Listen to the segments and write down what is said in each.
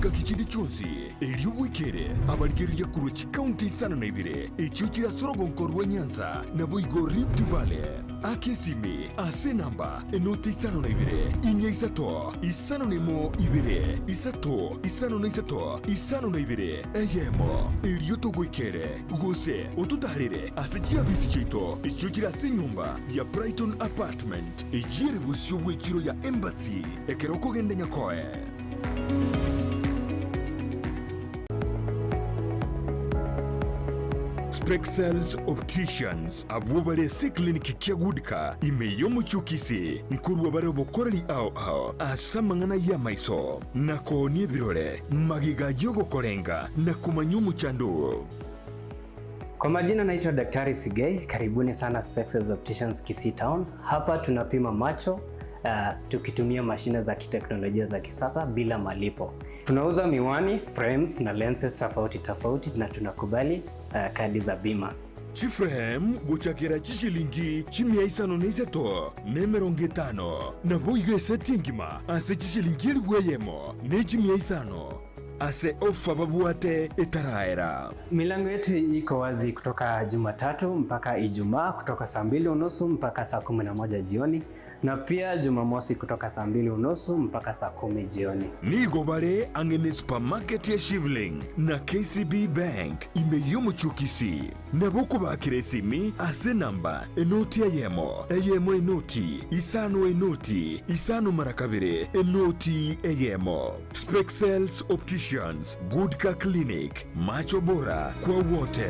Chingaki chinde chionsi erio bwekere abarigereria korwa chikaunti isano na ibere echio chire ase orogonko rwa Nyanza naboigo Rift Valley. Aka esimi ase enamba enoti isano na ibere, inya isato, 51 ibere, isato, 53, 52, eyemo. Erio togoikere, gose ototaarere ase chiabisi chiaito echio chire ase enyomba ya Brighton Apartment, eyio ere bosio bw'echiro ya Embassy, ekero okogenda Nyakoe. Spexels Opticians, abwo bare ase eclinic kia Goodcar ime y'omochie o Kisii, nkorua bare obokoreri ao ao ase amang'ana y'amaiso, na koonia ebirore, magega y'ogokorenga na komanya omochando oo. Kwa majina naitwa Daktari Sigei, karibuni sana Spexels Opticians Kisii Town. Hapa tunapima macho uh, tukitumia mashine za kiteknolojia za kisasa bila malipo. Tunauza miwani, frames na lenses tofauti tofauti na tunakubali uh, kadi za bima. Chiframe gochakera chishilingi chimia isano na isato na emerongo etano, naboigo eseti engima ase chishilingi elifu eyemo ne chimia isano, ase ofa babwate etaraera. Milango yetu iko wazi kutoka Jumatatu mpaka Ijumaa kutoka saa mbili unusu mpaka saa 11 jioni na pia Jumamosi kutoka saa mbili unusu mpaka saa kumi jioni. Nigo bare ang'e ne supermarket ya Shivling na KCB Bank ime y'omochie o Kisii. Nabo okobakera esimi ase enamba enoti eyemo, eyemo enoti, isano enoti, isano mara kabere, enoti eyemo. Spexels Opticians, Good Car Clinic, Macho Bora kwa wote.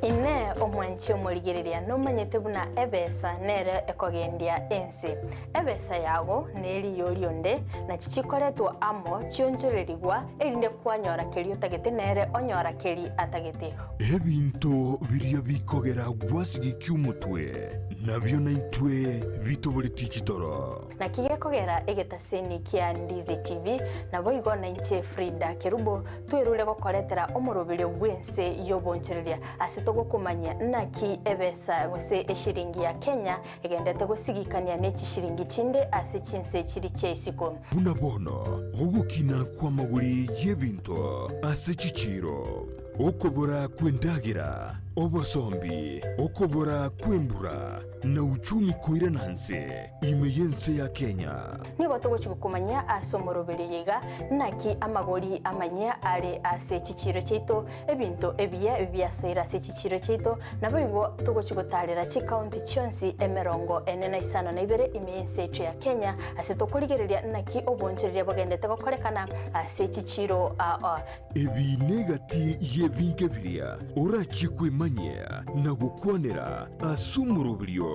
Inee! Omwanchi omorigereria nomanyete buna ebesa nere ekogendia ense? Ebesa yago neriyo rionde, nachi chikoretwa amo chionchorerigwa, erinde kwanyora keria otagete nere onyora keria atagete. Ebinto biria bikogera gwasigikia omotwe, nabio naintwe bitoboretie chitoro. Naki gekogera egetaseni kia Ndizi TV, naboigo nainche Frida Kerubo, Twerure gokoretera omoroberio bw'ense y'obonchoreria, ase togokomanyia naki ebesa gose eshiringi ya Kenya egendete gosigikania ne chishiringi chinde ase chinse chiri chia isiko. Buna bono ogokina kw'amagori y'ebinto ase chichiiro, okobora kw'endagera, obosombi, okobora kw'embura, na uchumi koirana nse ime y'ense ya Kenya. Nigo togochia gokomanyia ase omoroberio oyo iga, naki amagori amanyia are ase chichiiro chiaito, ebinto ebiya biasoire ase chichiiro chiaito, naboigo togochia gotaarera chikaunti chionsi emerongo ene na isano na ibere ime y'ense yaito ya Kenya, ase tokorigereria naki oboonchoreria bogendete gokorekana ase chichiiro aa. Ebi negati y'ebinto biria orachie kwemanyia na gokwanera ase omoroberio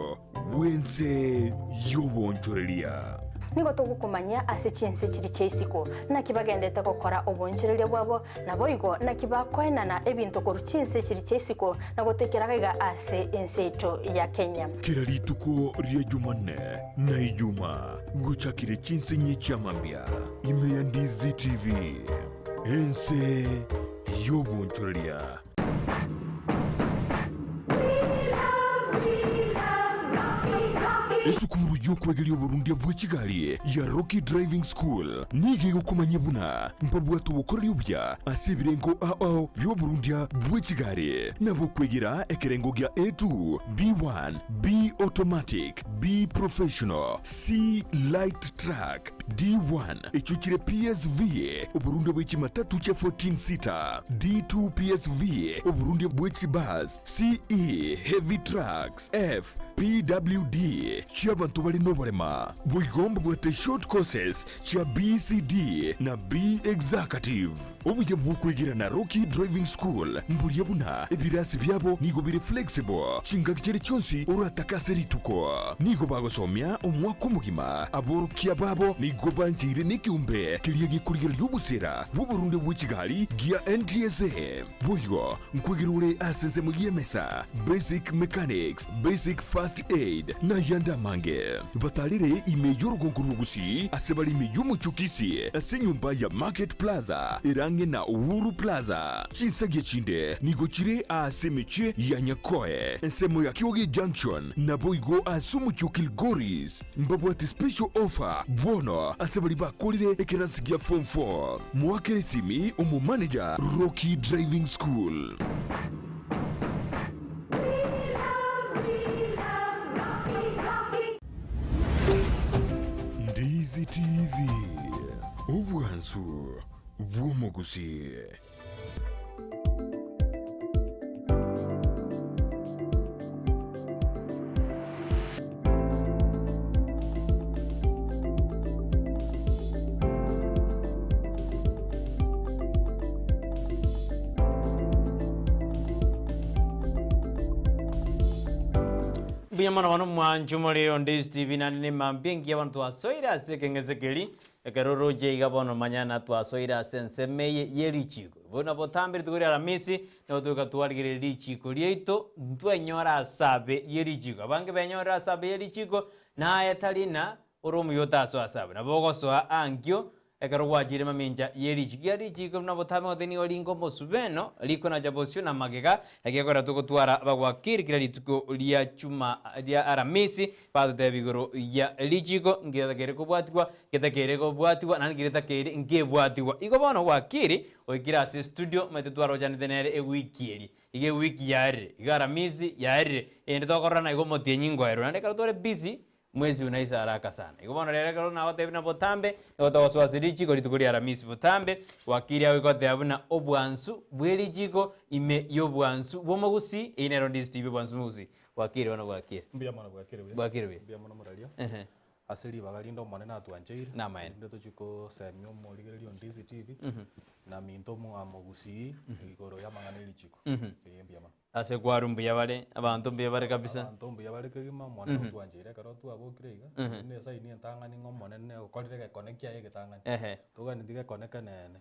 bw'ense y'oboonchoreria. Nigo togokomanyia ase chinse chiria chia isiko, naki bagendete gokora oboonchoreria bwabo, naboigo naki bakoenana ebinto korwa chinse chiria chia isiko na gotoikera gaiga ase ense yaito ya Kenya. Kera rituko ria Jumanne na Ijumaa gochakire chinse inye chia mambia ime ya Ndizi TV, ense y'oboonchoreria. Esukuru y'okwegeria oborundia bwe chigari ya Rocky Driving School nigo egokomanyia buna mbabwate obokoreri obuya ase ebirengo ao bi'oborundia bwe chigari nabo okwegera ekerengo gia A2, B1, B Automatic, B Professional, C Light Truck, D1, echio chire PSV, oborundia bwe chimatatu chia 14 seater, D2 PSV, oborundia bwe chibus, CE, heavy trucks, F, PWD, chi'abanto bare noborema. Boigo mbabwate short courses chia BCD na B Executive. Obuya bw'okwegera na Rocky Driving School mboria buna ebirasi biabo nigo bire flexible chingaki chiria chionsi oratake ase rituko. Nigo bagosomia omwaka omogima, aborokia babo nigo. Nigo bancheire nekeombe keria gekorigereria obosera bw'oborundia bwe chigari gia NTSA. Boigo nkwegera ore ase ensemo y'emesa, Basic Mechanics, Basic First Aid, na ayande amange. Batarere ime y'orogongo rwa Gusii ase bare ime y'omochie o Kisii ase enyomba ya Market Plaza ere ang'e na Uhuru Plaza. Chinsagia chinde nigo chire aase emechie ya Nyakoe, ensemo ya Kioge Junction, naboigo ase omochie o Kilgoris. Mbabwate special offer bono ase baria bakorire ekerasi gia form 4. Moakere esimi omomanager Rocky Driving School. Ndizi TV, obwansu bw'omogusii. Mbuya mono bono mwanche omorero Ndizi TV naende nemambia engiya bono twasoire ase ekeng'ese keria Ekero oroche iga bono manya na twasoire ase ensemo eye ye richiiko. Bono botambe rituko ria Aramisi, nigo togoika twarigereria richiiko riaito, ntwenyore ase abe ye richiiko. Abange benyorire ase abe ye richiiko, na aye tari ng'a ore omuya otasoe ase abe. Nabo ogosoa ankio ekero gwachire mamincha ye richiiko. Ekiagera richiiko buna botambe goteba nigo ringa omosubeno, rikonacha bosio na magega, naki ekero togotwara abagwakiri kera rituko ria chuma ria Aramisi, Batotebia igoro ya richiiko, ngeretakeire kobwatigwa, ngetakeire kobwatigwa, naende ngeretakeire nkebwatigwa. Igo bono wakiri oikire ase estudio, omanyete twarochanete nere ewiki eria. Iga ewiki yaerire, iga aramisi yaerire, eyende tokororana iga omotienyi ngoerwa. Naende ekero tore busy, mwezi unaisha haraka sana. Igo bono rero ekero nagotebia buna botambe, nigo togosoa ase richiiko rituko ria aramisi botambe, wakiri agoika goteba buna obwansu bwe richiiko ime y'obwansu bw'omogusii, eyio nero Ndizi TV obwansu bw'omogusii. Bwakire bono bwakire. Mbuya mono bwakire buya. Bwakire buya. Mbuya mono moraria. Ehe. Ase ribaga rinde Omonene atwancheire. Namaene. Rinde tochie kosemia omorigereria o Ndizi TV, na minto omogusii igoro y'amang'ana e richiko. Ee mbuya mono. Ase kwarwa mbuya bare, abanto mbuya bare kabisa. Abanto mbuya bare kegima, Omonene otwancheire ekero twabokire iga, eyio ne esaini entang'ani ng'a Omonene okorire egekone kiaye egetang'ani. Ehe. Toganeti gekone kenene.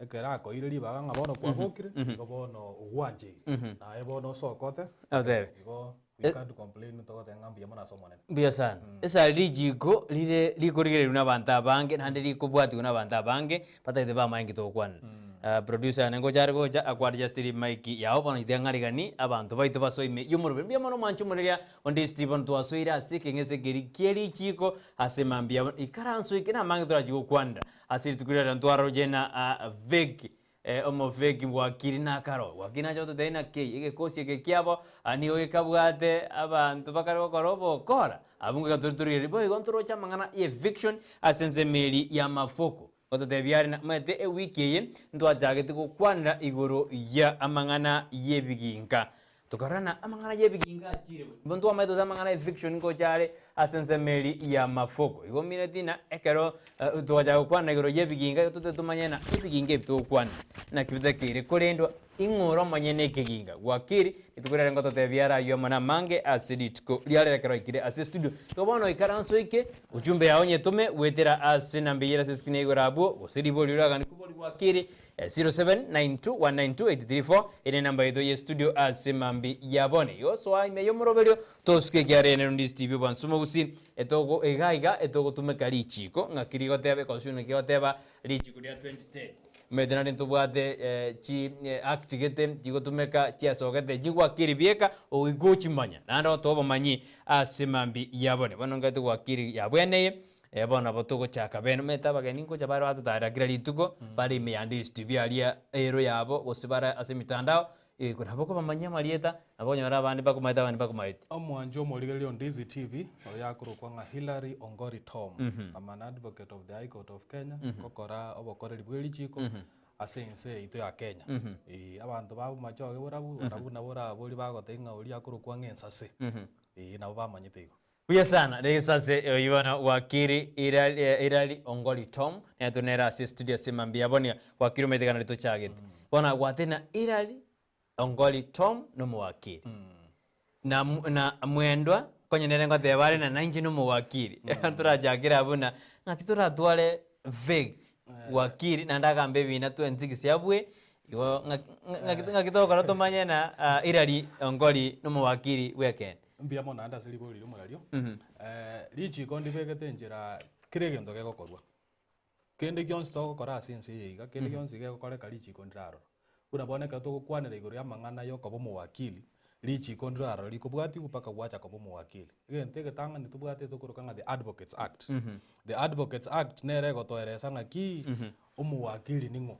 Ekero akoeire ribaga ng'a bono kwabokire, igo bono ogwancheire. Naye bono osoke ote, Otebe. igo we can't complain togoteba ng'a mbuya mono ase Omonene. Mbuya sana. Ase richiko rire rikorigererwa na abanto abange naende rikobwatigwa na abanto abange batagete bamanye nki togokwanera. Producer yane ngocha are gocha akwa adjustiri mic yao bono inche ng'arigani abanto baito basoe ime y'omoroberi. Mbuya mono mwanche omoreria onde Stephen twasoire ase ekeng'ese keria kie richiko ase mambia bono ikaranso eke namange torachi gokwanera ase rituko riria ntwaroche na Veki omofeki bwakiri nakaro bwakiri nache gototebia naki egekosi eke kiabo nigo gekabwate abanto bakare gokora obokora abwo ngoika tore torigereria boigo ntoroche amang'ana ya eviction ase ensemo eria y'amafoko gototebia are namanyete ewiki eye ntwachagete gokwanera igoro ya amang'ana y'ebiginka Tokarora na amang'ana y'ebiginga achiire gocha. Igo ntwamanyete gose amang'ana y'eviction ngocha are ase ensemo eria y'amafoko. Igo omineti ng'a ekero togachaka gokwana igoro y'ebiginga igo tote tomanye ng'a ebiginga ebi togokwana naki bitakeire korendwa ing'o ore omonyene ekeginga. Gwakiri, rituko riare ngototebia araywo amo namange ase rituko ria rero ekero aikire ase estudio. Igo bono oikaranse oike, ujumbe yao onyetome goetera ase enamba eyio ere ase escreen ya igoro abwo, gose ribori riria oraganie kobori gwakiri, 0792192834 ere enamba yaito ye studio ase mambi ya bono. Igo soa ime y'omoroberio tosuke ekiagera ere Ndizi TV obwansu omogusii etogo iga iga etogotumeka richiko ng'aki rigoteba econstitution naki egoteba richiko ria 2010 omanyete naende ntobwate chi act gete chigotumeka chiasogete chigwakiri bieka ogoika ochimanya naende otoe obomanyi ase mambi ya bono. Bono nkaete gwakiri yabweneye Eh, bono nabo togochaka bene, omanyete abageni ngocha bare batotarera kera rituko, bare ime ya Ndizi TV aria ero yabo, gose bare ase emitandao, eh, nabo okobamanyia amarieta, nabo okonyora abande mbakomaete abande mbakomaeti. Omwancho omorigereria o Ndizi TV, oyo akorokwa ng'a Hillary Ongori Tom, I'm an advocate of the High Court of Kenya, ngokora obokoreri bwe richiko ase ense yaito ya Kenya. Eh, abanto ba bomachoge borabu, barabwo nabo orabori bagotebia ng'a oria akorokwa ng'a ensase, eh, nabo bamanyete igo. Buya sana risase oyio bono wakiri Irari Ongoli Tom nere tore nere ase estudio ase mambia bono iga wakiri omanyete gana ritochagete bono gwatena Irari Ongoli Tom nomowakiri na na mwendwa. Konye nere ngoteba are na nainche na omowakiri. Torachakere abwo buna ng'aki toratware vague wakiri naende agambe ebina twensi gose abwe, igo ng'aki ng'aki ng'aki togokora tomanye na Hillary Ongori na omowakiri bw'ekeene. Mbuya mono naende ase ribori riria omorario. Richiko ndibegete enchera kera egento gegokorwa. Kende gionsi togokora ase ense eye iga, kende gionsi gegokoreka richiko ndire aroro. Buna bono ekero togokwanera igoro y'amang'ana y'okoba omowakili, richiko ndire aroro rikobwatigwa mpaka gwacha koba omowakili. Egento egetang'ani tobwate tokoroka ng'a the Advocates Act. The Advocates Act nere egotoeresa ng'aki omowakili ning'o.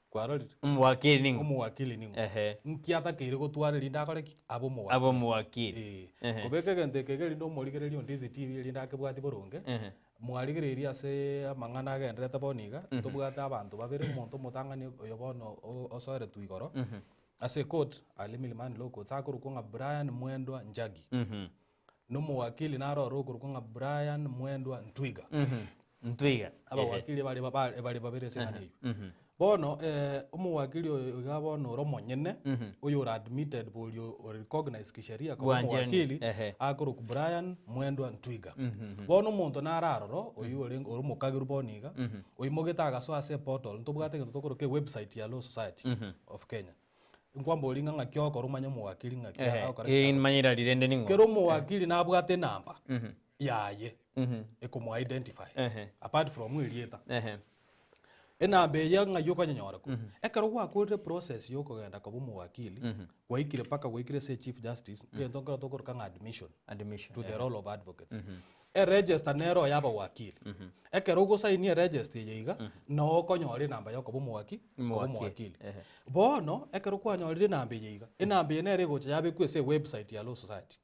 Kwarorire? Omowakili ning'o? Omowakili ning'o? Ehe. Nki atakeire gotwara erinde akore ki? Abe omowakili. Abe omowakili. Ee. Ehe. Kobeka egento eke iga erinde omorigereria onde CCTV erinde akebwati boronge, Ehe. mwarigereirie ase amang'ana agenderete bono iga, tobwate abanto babere, omonto omotang'ani oyo bono o- osoeretwe igoro, ase ecourt, aria Milimani Law Courts, akorokwa ng'a Brian Mwendwa Njagi. Na omowakili naro ore okorokwa ng'a Brian Mwendwa Ntwiga. Ntwiga. Abawakili bare ba- bare babere ase eng'ana eywo. Bono omowakili oyo iga bono ore omonyene, oyo ore admitted boria ore recognized kisheria koba Bwancherani, omowakili, ehe. akorokwa Brian Mwendwa Ntwiga. Bono omonto naro aroro, oywo orenge ore omokagerwa bono iga, oimogete agasoa ase eportal, ntobwate egento tokoroka ewebsite ya Law Society of Kenya. Nkwamboria ng'a ng'aki ogokora omanye omowakili ng'aki Ehe, agokora eh, manye irari rende ning'o. Kera omowakili nabwate enamba yaye ekomo identify Ehe. apart from erieta. Ehe. Enamba eye ng'ai okonyenyora korwa. Ekero gwakorire process ya okogenda koba omowakili, gwaikire mpaka gwaikire ase echief justice, egento nkero tokoroka ng'a admission Admission, to the role of advocates. Eregister nero ya abawakili. Ekero ogosaini eregister eye iga, noo okonyora enamba ya okoba omowaki, koba Omowakili, omowakili. ehe. Bono, ekero kwanyorire enamba eye iga, enamba eye nere egocha yabekwa ase ewebsite ya Law Society.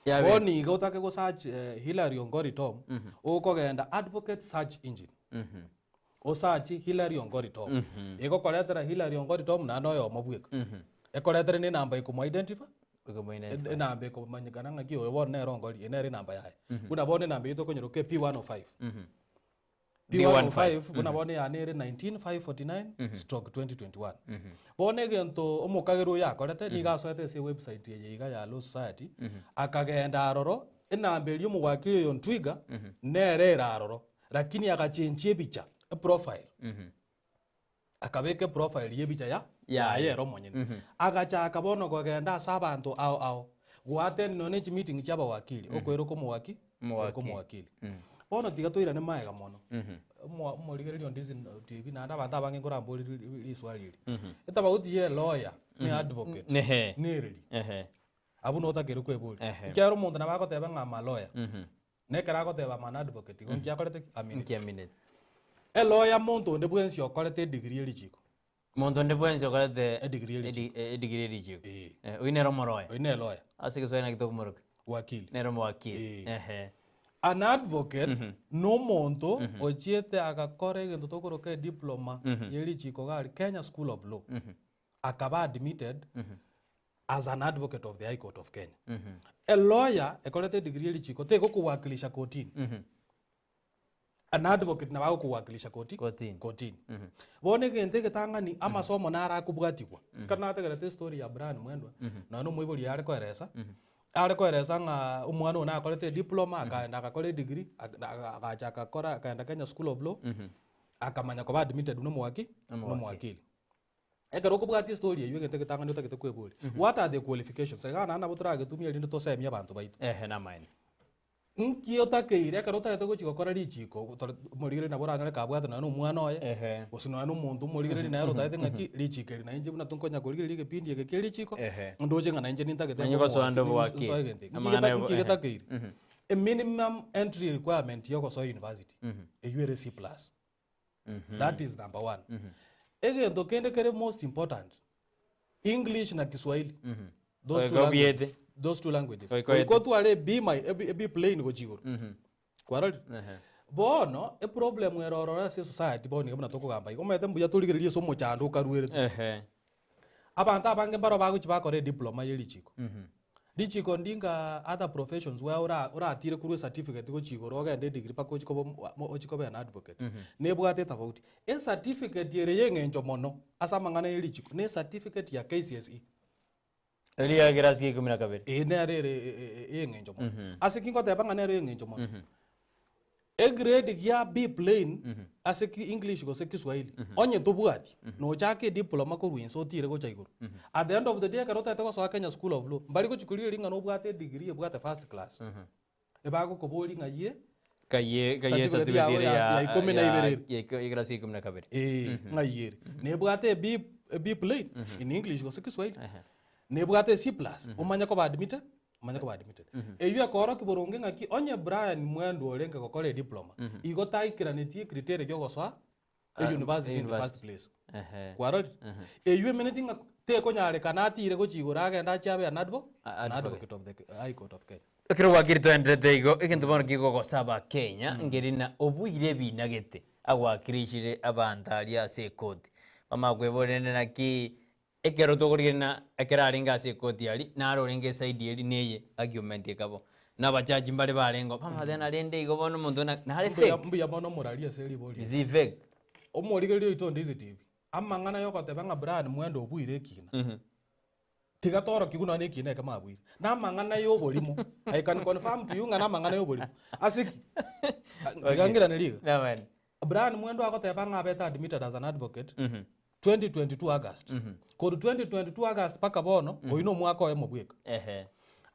Yabe- Bono iga otake gosearch Hillary Ongori Tom, okogenda advocate search engine. Osearch Hillary Ongori Tom. Egokoretera Hillary Ongori Tom naende oyomo bweka. Ekoretere na enamba ekomo identify, enamba ekomanyekana ng'aki oyo bono nere Ongori, eye nere enamba yaye. Buna bono enamba eyio tokonyeroka P105. P105 buna bono eyane ere 19549/2021. Bono egento omokagerwa oyo akorete, nigo asoete ase ewebsite eye iga ya Law Society, akagenda aroro, enamba eria omowakili oyo Ntwiga, nere ere aroro, lakini agachenchia ebicha, eprofile. Akabeka eprofile y'ebicha ya Yaye. yaye ere omonyene. Agachaka bono kogenda ase abanto ao ao, goattend nonya ne chimeeting chia abawakili, okoeroka omowaki Omowakili. okoeroka omowakili. Bono tiga toirane maega mono, omo omorigereria onde ase TV naende abanto abange nkorambori ri- ri- riswali eri. Etabauti ya elawyer na eadvocate Nehe. nereri? Ehe. Abwo notakeire kweboria. Ehe. Ekiagera omonto nabo agoteba ng'a I'm a lawyer, na ekero agoteba I'm an advocate, igo nki akorete ki? Amineti. Nki amineti. Elawyer monto onde bwensi okorete edegree ye richiko. Monto onde bwensi okorete Edegree ye richiko. edegree ye richiko. Eh. Eh, oyio nere omoroya. Oyio nere lawyer. Ase egeswahili naki tokomoroka? Wakili. Nere omowakili. Eh. Ehe. An advocate nomonto ochiete agakora egento tokoroka ediploma ye richiko iga aria Kenya School of Law. Akaba admitted as an advocate of the High Court of Kenya. A lawyer ekorete edegree ye richiko tegokowakilisha kotini. An advocate nabo agokowakilisha koti Kotini. kotini. Bono egento egetang'ani amasomo naro akobwatigwa. Ekero nategerete estory ya Brian Mwendwa, nonya na omoibori are koeresa, are koeresa ng'a omwana oyo nakorete ediploma, akaenda agakora edegree, agacha agakora akaenda Kenya School of Law, akamanya koba admitted buna omowaki buna omowakili. Ekero okobwatia estory eywo egento egetang'ani otagete kweboria, what are the qualifications? Iga naende nabo toragetumie erinde tosemie abanto baito. Ehe namaene. Nki otakeire ekero otagete gochia gokora richiko, tore omorigereria nabo oranyore kabwate nonya na omwana oye, Ehe. gose nonya na omonto omorigereria nere otagete ng'aki richiko eri nainche buna tonkonya korigereria egepindi eke kia richiko, Ehe. ndoche ng'a nainche nintagete Onye nbe gosoa nde omowakili, obowakili. nsoe egento eke. Nki Amang'ana geta ya bo- nki ehe. getakeire? Eminimum entry requirement ya ogosoa university, eywo ere C plus. That is number one. Egento kende kere most important, English na Kiswahili. Those two Oiko languages. obiete. Those two languages. Oiko Oiko oete. otware e B mi- e B- e B plain gochia igoro. Kwarorire? Ehe. Bono, eproblem ere ororo ase esociety bono iga buna tokogamba iga, omanyete mbuya torigererie ase omochando okaruerete. Ehe. Abanto abange mbaro bagochia bakora ediploma ye richiko. Richiko ndi nga other professions where ora oratire korwa ecertificate gochia igoro ogende edegree mpaka ochie koba omo ochie koba an advocate. Nebwate etofauti. Ecertificate ere ya eng'encho mono ase amang'ana ye richiko ne ecertificate ya KCSE. Erio ya ekerasi kia ikomi na kabere. Eye nere ere ey'eng'encho mono. Ase ki ngoteba ng'a nere ey'eng'encho mono? Egrade gia B plain ase ki English gose Kiswahili, onye tobwati, nochake ediploma korwa inse otire gocha igoro. At the end of the day ekero otagete gosoa Kenya School of Law, mbari gochi korigereria ng'a nobwate edegree ebwate first class. Ebagokoboria ng'a ye Kaye kaye Certificate certificate yago ere ya- ya ya ikomi na ya- ibere ere. ya iko- ekerasi ya ikomi na kabere. Ee, ng'ai ere. Nebwate e B, e B plain in English gose Kiswahili. Nebwate e C plus, omanye koba admitted, omanye koba admitted. Eywo ekorokia boronge ng'aki onye Brian Mwendwa orenge gokora ediploma, igo taikeranetie ecriteria kia ogosoa e university in the first place. Ehe. Kwarorire? Eywo emeneti ng'a tekonyarekana atire gochia igoro agende achie abe an advo- A- an advocate. advocate of the High Court of Kenya. Ekero gwakire twaenderete igo, egento bono kegogosaba Kenya, nkeri na oboire ebinagete agwakirishire abanto aria ase ekoti. Bamanya kweboria rende naki ekero tokorigereria na ekero arenge ase ekoti aria, naro orenge eside eria na eye argument ekaba. Na abajaji mbare barenge oo, bamanya goteba na rende igo bono omonto na nare Mbuya fake. mbuya mono omorari ase ribori Is he fake? Omorigereria oito Ndizi TV, amang'ana yogoteba ng'a Brian Mwenda obuire ekina, tiga torokiwu nonya na ekina ekemo abuire. Na amang'ana ya oborimo, I can confirm to you ng'a na amang'ana ya oborimo. Ase ki? Tiga ngiranerie iga. Nabene. Brian Mwendwa agoteba ng'a abete admitted as an advocate 2022 August. Korwa 2022 August mpaka bono, oyio na omwaka oyomo bweka. Ehe.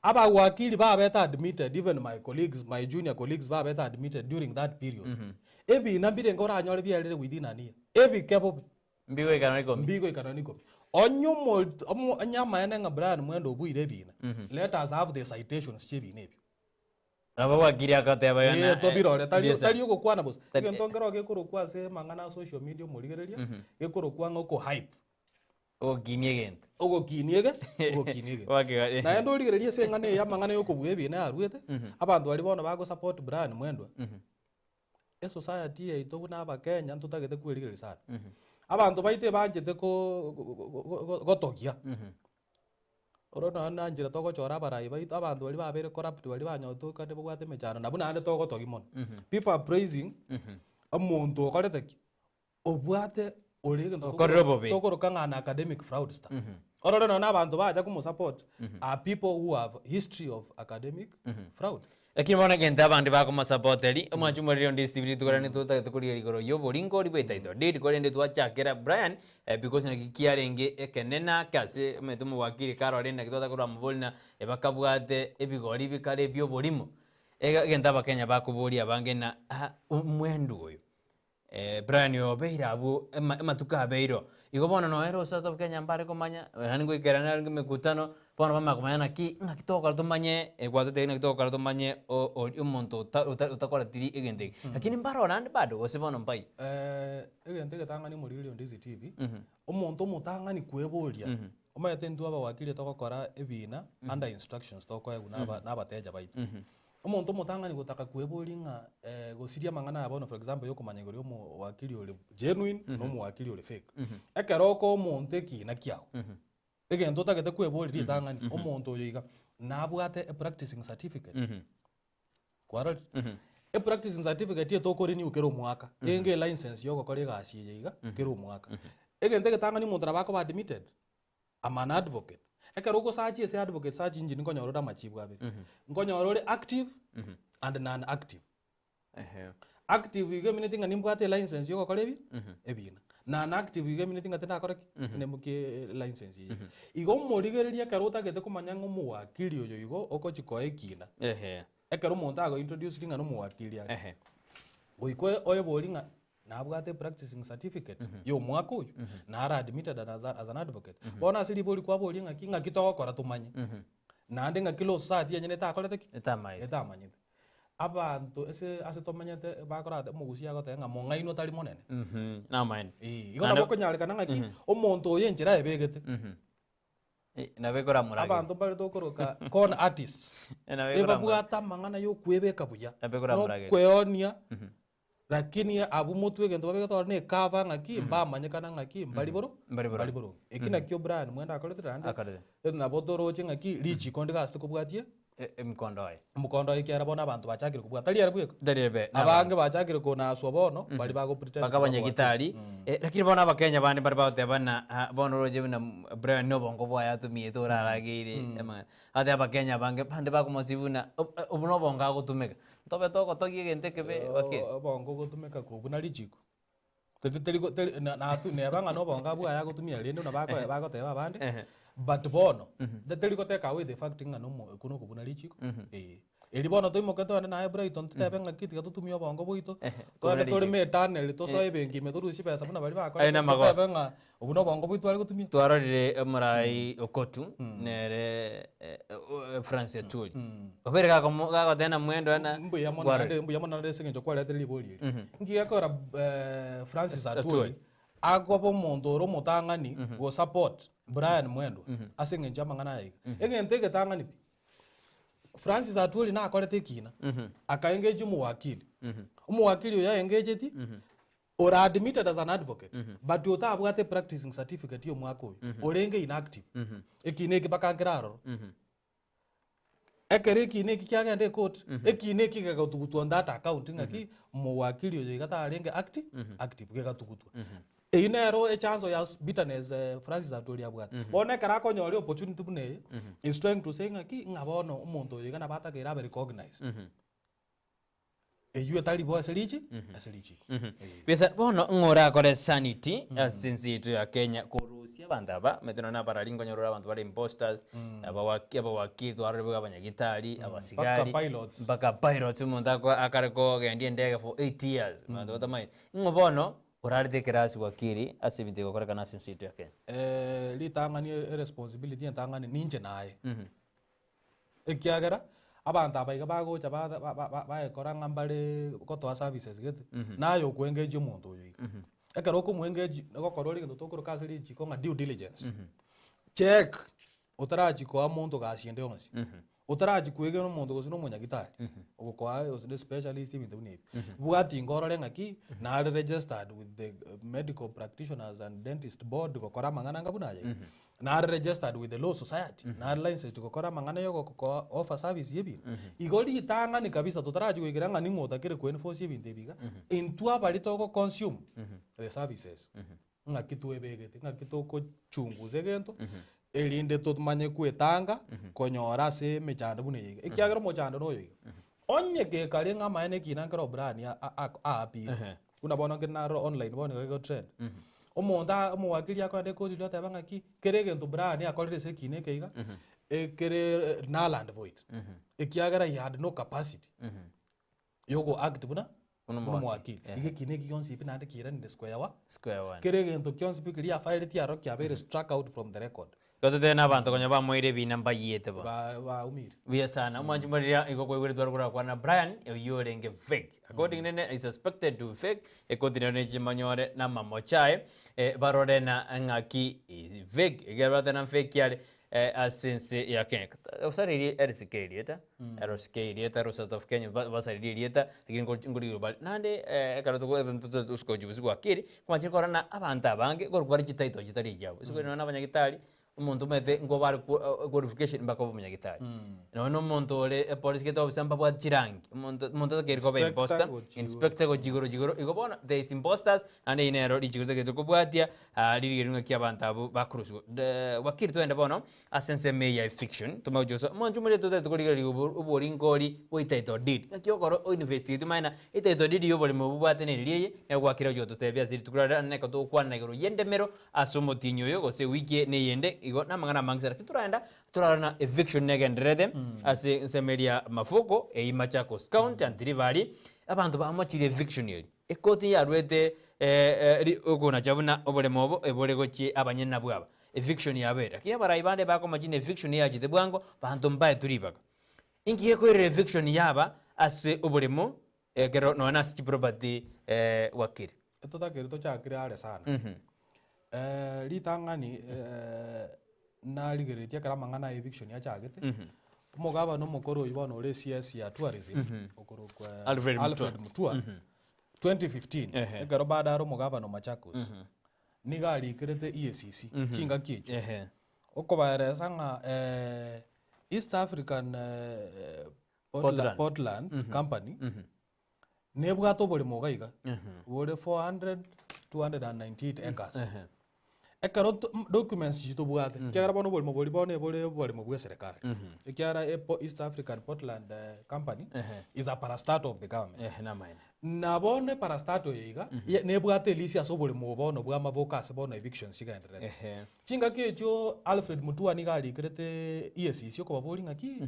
Abawakili babete admitted, even my colleagues, my junior colleagues babete admitted during that period. Ebina mbirenge oranyore biarire within an year. Ebike bobe. Mbigoikana na ikomi. Mbigoikana na ikomi. Onye omo, omo, onye amaene ng'a Brian Mwenda obuire ebina, let us have the citations chia ebina ebio. Nabo gwakire agateba Eh, yona tobirore tari mbiesa. tari ogokwana bosa. Tari- Egento nkero gekorokwa ase amang'ana a social media omorigereria, gekorokwa ng'a okohype. Ogokinia egento. Ogokinia ege, ogokinia egento. Gwakega- eh. Naende origererie ase eng'ana eye amang'ana ya okobua ebina yaruete, abanto baria bono bagosupport Brian Mwendwa, esociety yaito buna abakenya ntotagete kwerigereria sana. Abanto baito ebanchete ko- go- go- go- gotogia. Oro nonya na nchera togochora abarai baito, abanto baria babeire corrupt baria banyotoka kande babwate emechando nabwo naende togotogia mono. People are praising omonto okorete ki? Obwate ore egento Okorire obobe. tokoroka ng'a an academic fraudster. Orore nonya na abanto bacha komosupport are people who have history of academic fraud. Lakini bono egento abande bakomosapoteri, omwanchi omoriri onde Steve rituko riane totagete korigereria igoro y'oboringori bwe title deed korende twachakera Brian eh, because naki kiarenge ekenene ake ase omanyete omowakiri karore naki twataka korwa mobori na ebakabwate ebigori bikare bi'oborimo. Ega egento abakenya bakoboria abange na ah omwendo oyo Brian oyo obeire abwo ema- amatuko abeire oo. Igo bono nonya ere South of Kenya mbare komanya, yaani ngoikerana arenge emekutano, bono bamanya komanya naki ng'aki togokora tomanye gwatotebia naki togokora tomanye o- oria omonto ota ota otakoratiri egento eke. Lakini mbaro naende bado gose bono mbai. Egento egetang'ani omorigereria onde CCTV, omonto omotang'ani kweboria, omanyete intwe abawakili togokora ebina under instructions tokoegwa na aba na abateja baito. Omonto omotang'ani gotaka kweboria ng'a gosiria amang'ana aya bono for example yokomanya igoro ya omowakili ore genuine na omowakili ore fake. Ekero okoa omonto ekina kiago, egento otagete kweboria ritang'ani, omonto oyo iga nabwate e practicing certificate? Kwarorire? E practicing certificate eye tokorenew kera omwaka, enge elicense yogokora egasi eye iga kera omwaka. Egento egetang'ani omonto nabo akoba admitted. I'm an advocate. Ekero ogosearch ase advocate search engine nkonyora ore amachibu abere. Nkonyora ore active and non active. Ehe. Active iga emineti ng'a nimbwate elicense ya ogokora ebi ebina. Non active iga emineti ng'a tindakora ki? Tindemokia elicense eye. Igo omorigereria ekero otagete komanya ng'a omowakili oyo igo ogochi koa ekina, Ehe. ekero omonto ago introduce ng'a nomowakili are, Ehe. goika oebori ng'a Nabwate practicing certificate ya omwaka oyo, nare admitted as, a, as an advocate. Bono ase ribori kwaboria ng'aki, ng'aki togokora tomanye. Naende ng'aki law society enyene etakorete ki? Etamaete. Etamanyete. Abanto ase ase tomenyete bakorate omogusia agoteba ng'a mong'ainwa tari monene. Namaene. Eh, igo nabo okonyarekana ng'aki, omonto oyo enchera ayebegete. Nabo ekoramoragere. Abanto mbare tokoroka con artists, Nabo ekoramora- ebabwate amang'ana ya okwebeka buya, Nabo ekoramoragere. nokweonia, lakini abwo motwe egento babegete ororo na ecover ng'aki, mbamanyekana ng'aki, mbari boro Mbari boronge. mbari boronge. Eki nakio Brian Mwenda akorete naende, Akorete. nabo toroche ng'aki richiko ndigasete kobwatia. Emikondo oye. Omokondo oye ekiagera bono abanto bachakire kobua, tari ere bweka. Tari ere be- Abange bachakire konaswa bono, baria bago pretend Mpaka abanyagitari, lakini bono abakenya bande mbare bagoteba ng'a ah, bono oroche buna Brian na obongo bwaye atumiete orarageire amang'ana. Ase abakenya abange bande bakomosifu buna obo na obongo agotumeka. Ntobe togotogia egento ekebe gaki. Obongo ogotumeka kobuna richiko. Teri teri teri na natu neba ng'a na obongo abwo aye agotumia rende buna bako bagoteba abande, but bono, teri go take away the fact ng'a nomo okwo nokobuna richiko, eh. Erio bono toimoke togende naye Brighton totebe ng'aki tiga totumie obongo bwaito, Kobuna togende toreme richiko. etunnel tosoe ebenki ime torusie chibesa buna baria Aye bakorete, namagoso. totebe ng'a obwo na obongo bwaito tware gotumia. Twarorire omorai Okotu nere Francis Atwoli. Obeire gakomo gagotena mwendo na Mbuya mono kwarorire. naende mbuya mono naende ase eng'encho kwaretire ribori eri. Nki gekogera Francis Atwoli. Atwoli akoba omonto ore omotang'ani go support Brian Mwendwa ase eng'encho y'amang'ana aya iga. Egento egetang'ani pi, Francis Atwoli nakorete ekina, aka engage omowakili. Omowakili oyo aengageti, ore admitted as an advocate, but otabwate practicing certificate ya omwaka oyo, orenge inactive. Ekina eki mpaka nkere aroro. Ekero ekina eki kiagenda ecourt, ekina eki kegatugutwa on that account ng'aki, omowakili oyo iga tarenge acti active, gegatugutwa. Eyio nero echanzo ya bitterness Francis Atwoli abwate. Bono ekero akonyora opportunity buna eye, is trying to say ng'aki, ng'a bono omonto oyo iga nabo atakeire abe recognized. Eyio etari bo ase richi, ase richiko. Eh. Besa bono ng'o orakore sanity ase ense yaito ya Kenya korusia abanto aba omanyete nonye na abarari nkonyorora abanto bare imposters, abawaki abawaki twarorire boigo abanyagitari, abasigari, Mpaka pilots. mpaka pilots omonto ako akare kogendia endege for 8 years abanto batamaeti. Ng'o bono orarete ekerasi wakiri ase ebinto ebigokorekana ase ense yaito ya Kenya? Ritang'ani eresponsibility entang'ani ninche naye. Ekiagera, abanto aba iga bagocha ba- ba- ba- ba- baekora ng'a mbare gotoa services gete, naye okoengage omonto oyo iga. Ekero okomoengage, nigokora ore egento tokoroka ase richiko ng'a due diligence. Check, otarachia koa monto gasi ende yonsi, otarachia koegena omonto gose na omonyagitari, ogokoa gose na specialist ebinto buna ebi, bwati inga orore ng'aki, nare registered with the medical practitioners and dentist board gokora amang'ana anga buna aya iga. Nare registered with the law society, nare licensed gokora amang'ana ya ogokoa offer service ya ebinto. Igo ritang'ani kabisa totarachia goikera ng'a ning'o otakire ko enforce ebinto ebi iga, intwe abaria togo consume the services, ng'aki twebegete, ng'aki tokochungusa egento, erinde tomanye kwetanga konyora ase emechando buna eye iga. Ekiagera omochando noyo iga, onye gekare ng'a amaene ekina nkere O'Brien aapire, Buna bono nkere narora online bono iga gegotrend, omonto aa omowakiri akoenda ekoti riria oteba ng'aki, kera egento Brian akorire ase ekina eke iga, ekere null and void. Ekiagera he had no capacity ya ogo act buna Buna buna omowakili. omowakili. Iga ekina eki gionsi pi naende kiaranire square wa Square one. kera egento kionsi pi keria afaereti aroro kiabeire struck out from the record. Igo totebe na abanto konya bamoeire ebina mbayiete bo. Ba baumire. Buya sana. Omwanchi moriria igo kwaigure tware korakwana na Brian oyio orenge fake. According nene is suspected to fake ekoti nero nechimanyore na amamocho aye eh, barore na ng'aki is fake ekero bateba na fake are eh, ase ense ya Kenya. Osaririe LCK erieta, LCK erieta Law of Kenya ba- basaririe erieta lakini nko- nkorigerwa bare. Naende eh, ekero togo togochibusia gwakiri, kwachire korora ng'a abanto abange nkorokwa bare chititle chitari echiabo. Ase korende nonye na abanyagitari, omonto omanyete nko bare qualification mpaka obe omonyagitari. Nonye na omonto ore epolice gete officer mbabwate chirangi, omonto omonto otakeire koba Inspector imposter, gochia igoro. inspector gochia igoro gochia igoro, igo bono there is imposters, naende eyio nero richiko ritagete kobwatia, riria ng'aki abanto abwo bakorusiwa. Wakili togende bono ase ensemo eye ya eviction, tomanye gochia gosoa, mwanche omorero totagete korigereria oboringori bwa etitle deed, ng'aki okora o investigate omanye ng'a etitle deed ya oboremo obo obwate nereri eye, nigo gwakire gochia gototebia ase rituko riarero naende ekero togokwana igoro ya endemero ase omotienyi oyo gose ewiki eye na eyende, igo namang'ana amange sana. Lakini toragenda torarore ng'a eviction negendererete ase ensemo eria ya Mafoko, eyio Machakos county and River aria, abanto bamochirie eviction eria. Ekoti yarwete okonacha buna oboremo obo ebore gochia abanyene nabwo aba, eviction yabeire. Lakini abarai bande bakomochia ng'a eviction yachete bwango, banto mbaetwe ribaga. Inki gekoirera eviction yaba ase oboremo ekero nonya na ase chiproperty wakiri? Etotakeire tochakere are sana. Ritang'ani narigereretie ekero amang'ana ya eviction achagete, omogabana omokoro oyio bono ore CS ya tourism, okorokwa Alfred Mutua. Alfred Mutua, 2015, Ehe. ekero bado are omogabana o Machakos, nigo arikerete EACC chingaki echio, Ehe. okobaeresa ng'a. East African Portland. Portland Company, nebwate oboremo iga iga, bore 400 298 acres. Ekero documents chiria tobwate, ekiagera bono oboremo boria bono ebore oboremo bwa eserekari, ekiagera East African Portland Company is a parastatal of the government. Ehe, namaene. Na bono eparastato eye iga, nebwate elisi ase oboremo obo bono bwa amaboko ase bono evictions chigendererete. Chingaki echio Alfred Mutua nigo arikerete EACC okobaboria ng'aki,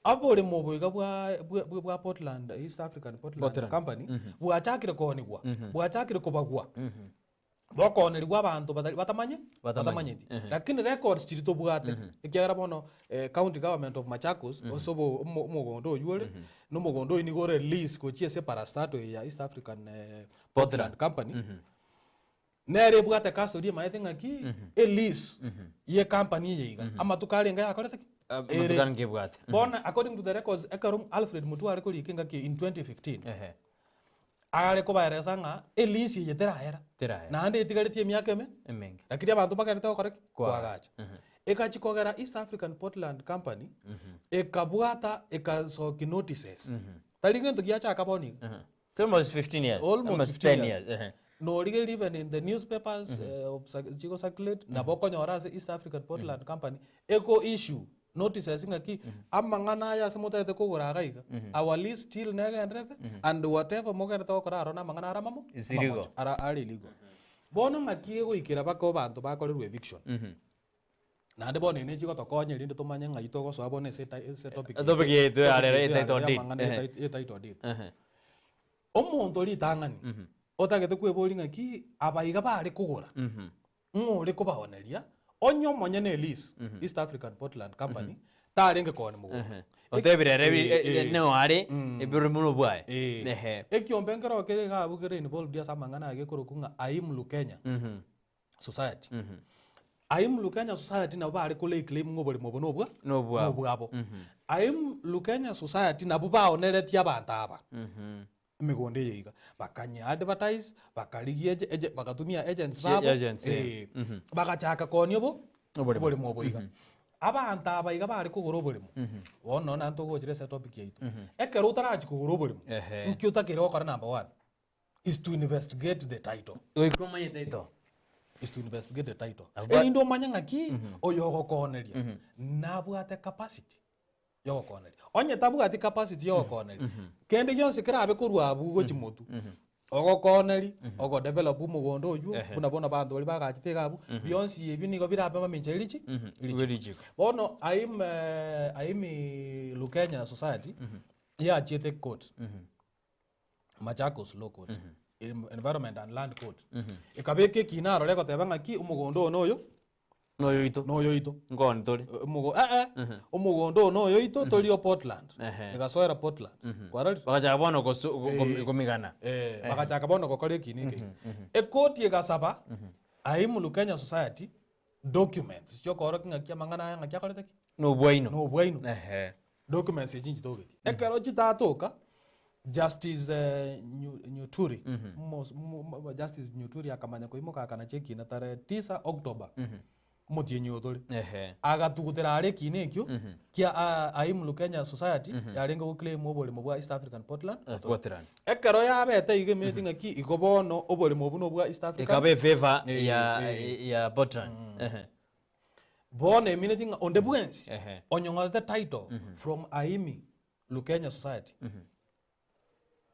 aboremo obo iga bwa bwa bwa Portland, East African Portland Portland. Company, bwachakire koonigwa, bwachakire kobagwa, bokoonerigwa abanto batari batamanye Batamanye. batamanyeti. Lakini records chiria tobwate, ekiagera bono county government of Machakos, ase obo omo omogondo oywo ore, na omogondo oywo nigo ore lease gochia ase eparastato eye ya East African Portland Company, nere ebwate custody emaete ng'aki, elease ya ecompany eye iga, amatuko arenge yakorete ki? Amatuko Ere. arenge ebwate. Bono according to the records, ekero Alfred Mutua are korika engaki eye in 2015, Are kobaeresa ng'a elisi eye terahera, Terahera. naende etigaretie emiaka eme, Emenge. lakini abanto mbagenderete gokora ki? Koagacha. Koagacha. Egachia kogera East African Portland Company, ekabwata ekasokia notices, tari gento giachaka bono iga. It's almost 15 years. Almost 15 10 years. years. Norigereria even in the newspapers of chigo circulate, nabo okonyora ase East African Portland Company, eko issue notices ng'aki amang'ana aya ase motagete kogora iga iga, our lease still negenderete and whatever mogenderete gokora aro na amang'ana are amamo Is illegal. amamocho, ara are illegal. Bono ng'aki egoikera mpaka abanto bakorerwa eviction. Naende bono ere chigotokonya erinde tomanye ng'ai togosoa bono ase ase etopic Etopic yaito ya rero, topic yaito etitle ya rero deed. amang'ana etitle deed. Omonto ritang'ani otagete kweboria ng'aki aba iga bare kogora, ng'o ore kobaoneria, onye omonyene elease, East African Portland Company, tarenge koonia mogondo. Otebire ere neo are ebirore mono bwaye. Ekiombe nkero kere iga abwo kere involved ase amang'ana aya gekorokwa ng'a Aimlu Kenya Society. Aimlu Kenya Society nabo bare ko lay claim ng'a oboremo obo nobwa Nobwabo. nobwabo. Aimlu Kenya Society nabwo baoneretie abanto aba emegondo eye iga, bakanya advertise, bakarigia bakatumia agents babo, Agents, eh. bagachaka koonia obo Oboremo. oboremo obo iga. Abanto aba iga bare kogora oboremo, bono nonye naende togochera ase etopic yaito, ekero otarachia kogora oboremo, nki otakeire gokora number one, is to investigate the title. Goika omanye title. Is to investigate the title. Abwa- Erinde omanye ng'aki, oyo ogokooneria, nabwate capacity yogokooneria. Onye tabwati capacity yogokooneria, kende gionsi kerabe korwa abwo gochia motwe, ogokooneri, ogodevelop omogondo oywo, buna bono abanto baria bagachete iga abwo, bionsi ebio nigo birabe mamincha ye richi Bwe richiko. Bono aim aimi Lukenya society, yachiete court, Machakos Law Court, Environment and Land Court, ekabeka ekina aroro egoteba ng'aki omogondo oyo noyo Noyoito. noyoito. Nkoni tori. Eh, eh, omogondo oyo noyoito tori o Portland. Egasoera Portland. Kwarorire? Bagachaka bono komigana. Bagachaka bono gokora ekina eke. Ekoti egasaba Aimulu Kenya Society documents chiokoorokia ng'aki amang'ana aya ng'aki akorete ki? Nobwaino. Nobwaino. Documents echi nchitogetie. Ekero chitatoka, Justice Nyuturi, Justice Nyuturi akamanya koimoka akanacha ekina tarehe tisa October, omotienyi oyo tore. Agatugutera are ekina ekio kia Aimlu Kenya Society yarenge goclaim oboremo bwa East African Portland Authority. Portland. Ekero yabete iga emeti ng'aki igo bono oboremo obwo nobwa East African. Ekaba efavor ya Portland. Bono emineti ng'a onde bwensi onyong'orete title from Aimi Lukenya Society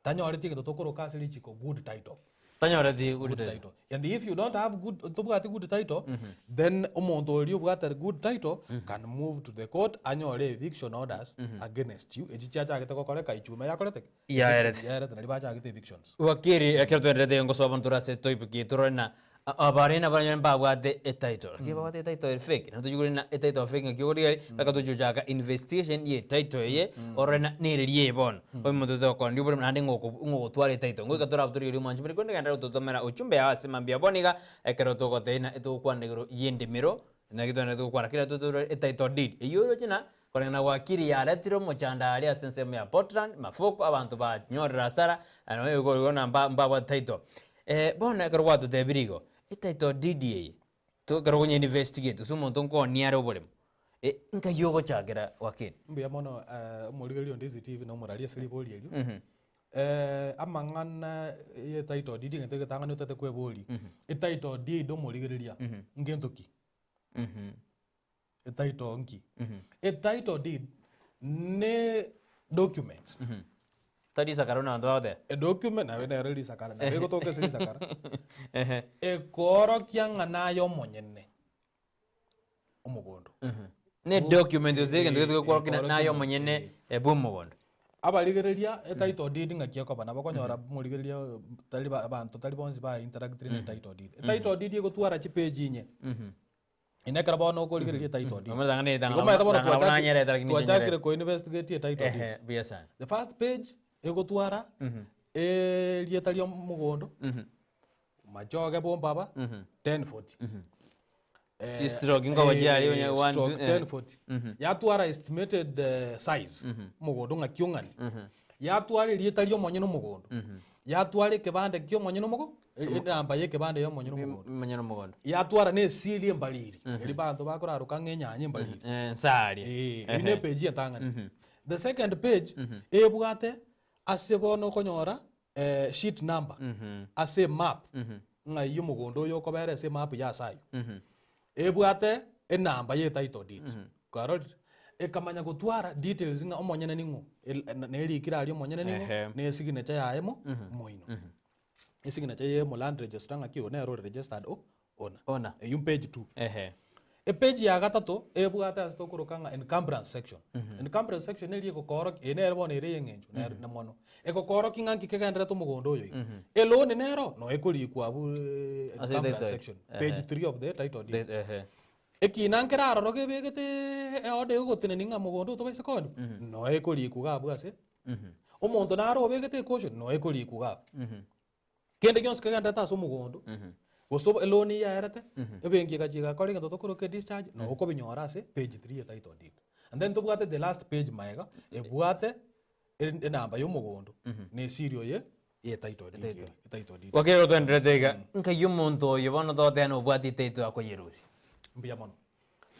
tanyoreti egento tokoroka ase richiko good title. Tanyoreti good Good title. title. And if you don't have good, tobwati good title, then omonto oria obwate good title can move to the court anyore eviction orders against you. Echi chiachagete gokoreka ichuma yakorete ki? Yaerete. Yaerete nari bachagete evictions. Wakiri ekero twenderete ngosoa bono tore ase topic eye torore na abare nabaranyore mbabwate etitle lakini babwate etitle ere fake naende tochia korenda etitle fake ng'aki okorigereria mpaka tochia gochaka investigation ye etitle eye orore na nereri eye bono omonto tokondi oboremo naende ng'o ng'o ogotwara etitle ngoika torabe torigereria omwanchi bore korende genderera gototomera ujumbe yao ase mambia bono iga ekero togotebia ng'a etogokwana igoro ya endemero naki twenderete gokwana kera totorore etitle deed eywo oroche ng'a Koreng'ana gwakiri yaretire omochando aaria ase ensemo ya Portland, Mafoko, abanto banyorire hasara, na igo igo na mbabwate title. Bono ekero gwatotebirie igo, etitle deed eye, to ekero okonya investigate gose omonto nkonia are oboremo, Nkai ogochakera wakili? Mbuya mono omorigereria o Ndizi TV na omorari ase ribori erio. Amang'ana ye title deed egento egetang'ani otagete kweboria, etitle deed omorigereria ngento ki? Etitle nki? Etitle deed ne document. Tari risakara buna abanto bagoteba. Edocument nabe nero risakara nabo egotoka ase risakara. Ekoorokia ng'a naye omonyene omogondo. Ne document gose egento gete gekworokia ng'a naye omonyene bwa omogondo. Abarigereria etitle deed ng'aki ekoba nabo okonyora omorigereria tari ba abanto tari bonsi ba interactire ne title deed. Etitle deed egotwara chipage inye. Ine ekero bono okorigereria etitle deed. Omanyete tang'ana Igo tang'ana omanyete bono tang'ana buna anyerete lakini inche twachakire nyerete. koinvestigate etitle deed. Ehe, buya sana. The first page egotwara erieta ria omogondo, Machoge Bombaba, 1040. Chistroke nkoba chiaria onye one, two, Stroke 1040. Yatwara estimated size, omogondo ng'aki ong'ani. Yatwara erieta ria omonyene omogondo, yatwara ekebande kia omonyene omogo, enamba ya ekebande ya omonyene omogondo. Omonyene omogondo. Yatwara na esiri embariri, eria abanto bakoraroka ng'a enyanya embariri. Nsaria. Eh, eyio ne epage entang'ani. The second page, ebwate ase bono okonyora sheet number ase emap ng'ai omogondo oyo okobera ase emap ya ase aywo. Ebwate enamba ye title deed, kwarorire? Ekamanya gotwara details ng'a omonyene ning'o, el- na- nerikire aria omonyene ning'o, Ehe. na esignature yaye mo moino. Esignature ya omoland registrar ng'aki oyo nere ore registered o owner. Owner. Eywo page two. Ehe. Epage ya gatato ebwate ase tokoroka ng'a encumbrance section. Encumbrance section neri egokoorokia, eye nere bono ere ey'eng'encho nere na mono. Egokoorokia ng'a nki kegenderete omogondo oyo iga. Eloan nero noe ekorikwa abwo Ase encumbrance title. section, page 3 of the title deed. Ehe. Ekina nkere aroro kebegete eorder egogotenenia ng'a mogondo oyo tobaise kooni, noe ekorikwa iga abwo ase. Omonto naro obegete ecaution, noe ekorikwa iga abwo. Kende gionsi kegenderete ase omogondo, gose obo eloan yaerete, ebenki egachi egakora egento tokoroka edischarge, nabo okobinyora ase page 3 ya title deed. And then tobwate the last page maega, ebwate en- enamba ya omogondo, na esiri oye ya etitle deed Etitle. ere, etitle deed. Wakere gotwenderete iga, nkai omonto oyo bono togoteba nobwate etitle akoyerusia. Mbuya mono.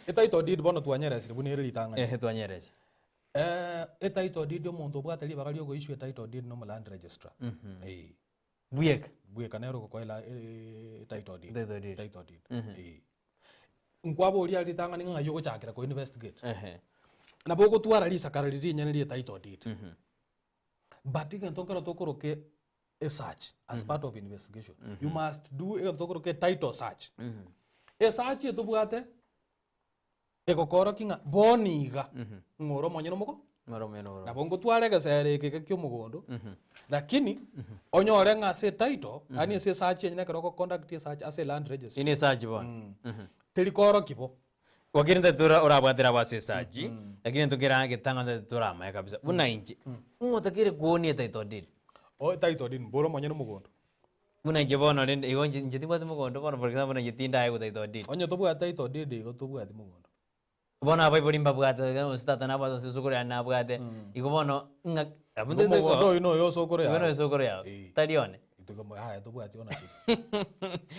Etitle deed bono twanyeresire buna ere ritang'ani. Ehe twanyeresia. Etitle deed omonto obwate ribaga ria ogoissue etitle deed na omoland registrar. Eh. Bweka. Bweka nere ogokoa ela etitle deed. Title deed. Title deed. Eh. Nkwaboria ritang'ani ng'a ng'ai ogochakera ko investigate. Ehe. Nabo ogotwara risakara riria rinyene ria etitle deed. But egento nkero tokoroka esearch as part of investigation. You must do egento tokoroka etitle search. Esearch etobwate Egokorokia ng'a bono iga ng'a ore omonyene omogo, Ng'a ore omonyene omogo. nabo ngotwara egesero eke iga kia omogondo, lakini onyore ng'a ase etitle, yaani ase esearch enyene ekero ogoconduct esearch ase land registry, Ine esearch bono. teri korokia bo. Wakiri ntaete ora orabwatera abwo ase esearch, lakini ntokere getang'ani ntaete toramanye kabisa. Buna inche, ng'o otakeire koonia etitle deed? O etitle deed mbore omonyene omogondo. Buna inche bono rende, igo inche inche timbwati mogondo bono for example buna inche tindae gotaita odidi. Onye tobwate title deed igo tobwati mogondo. Bono abaibori mbabwate iga gose tata nabwate gose sokoro yane nabwate, igo bono ng'a abwo Igo ntoete omogondo oyio noyo osokoro Igo yago. noyo sokoro yago, Eh. tari one. Itoka mo- yaya tobwati ownership.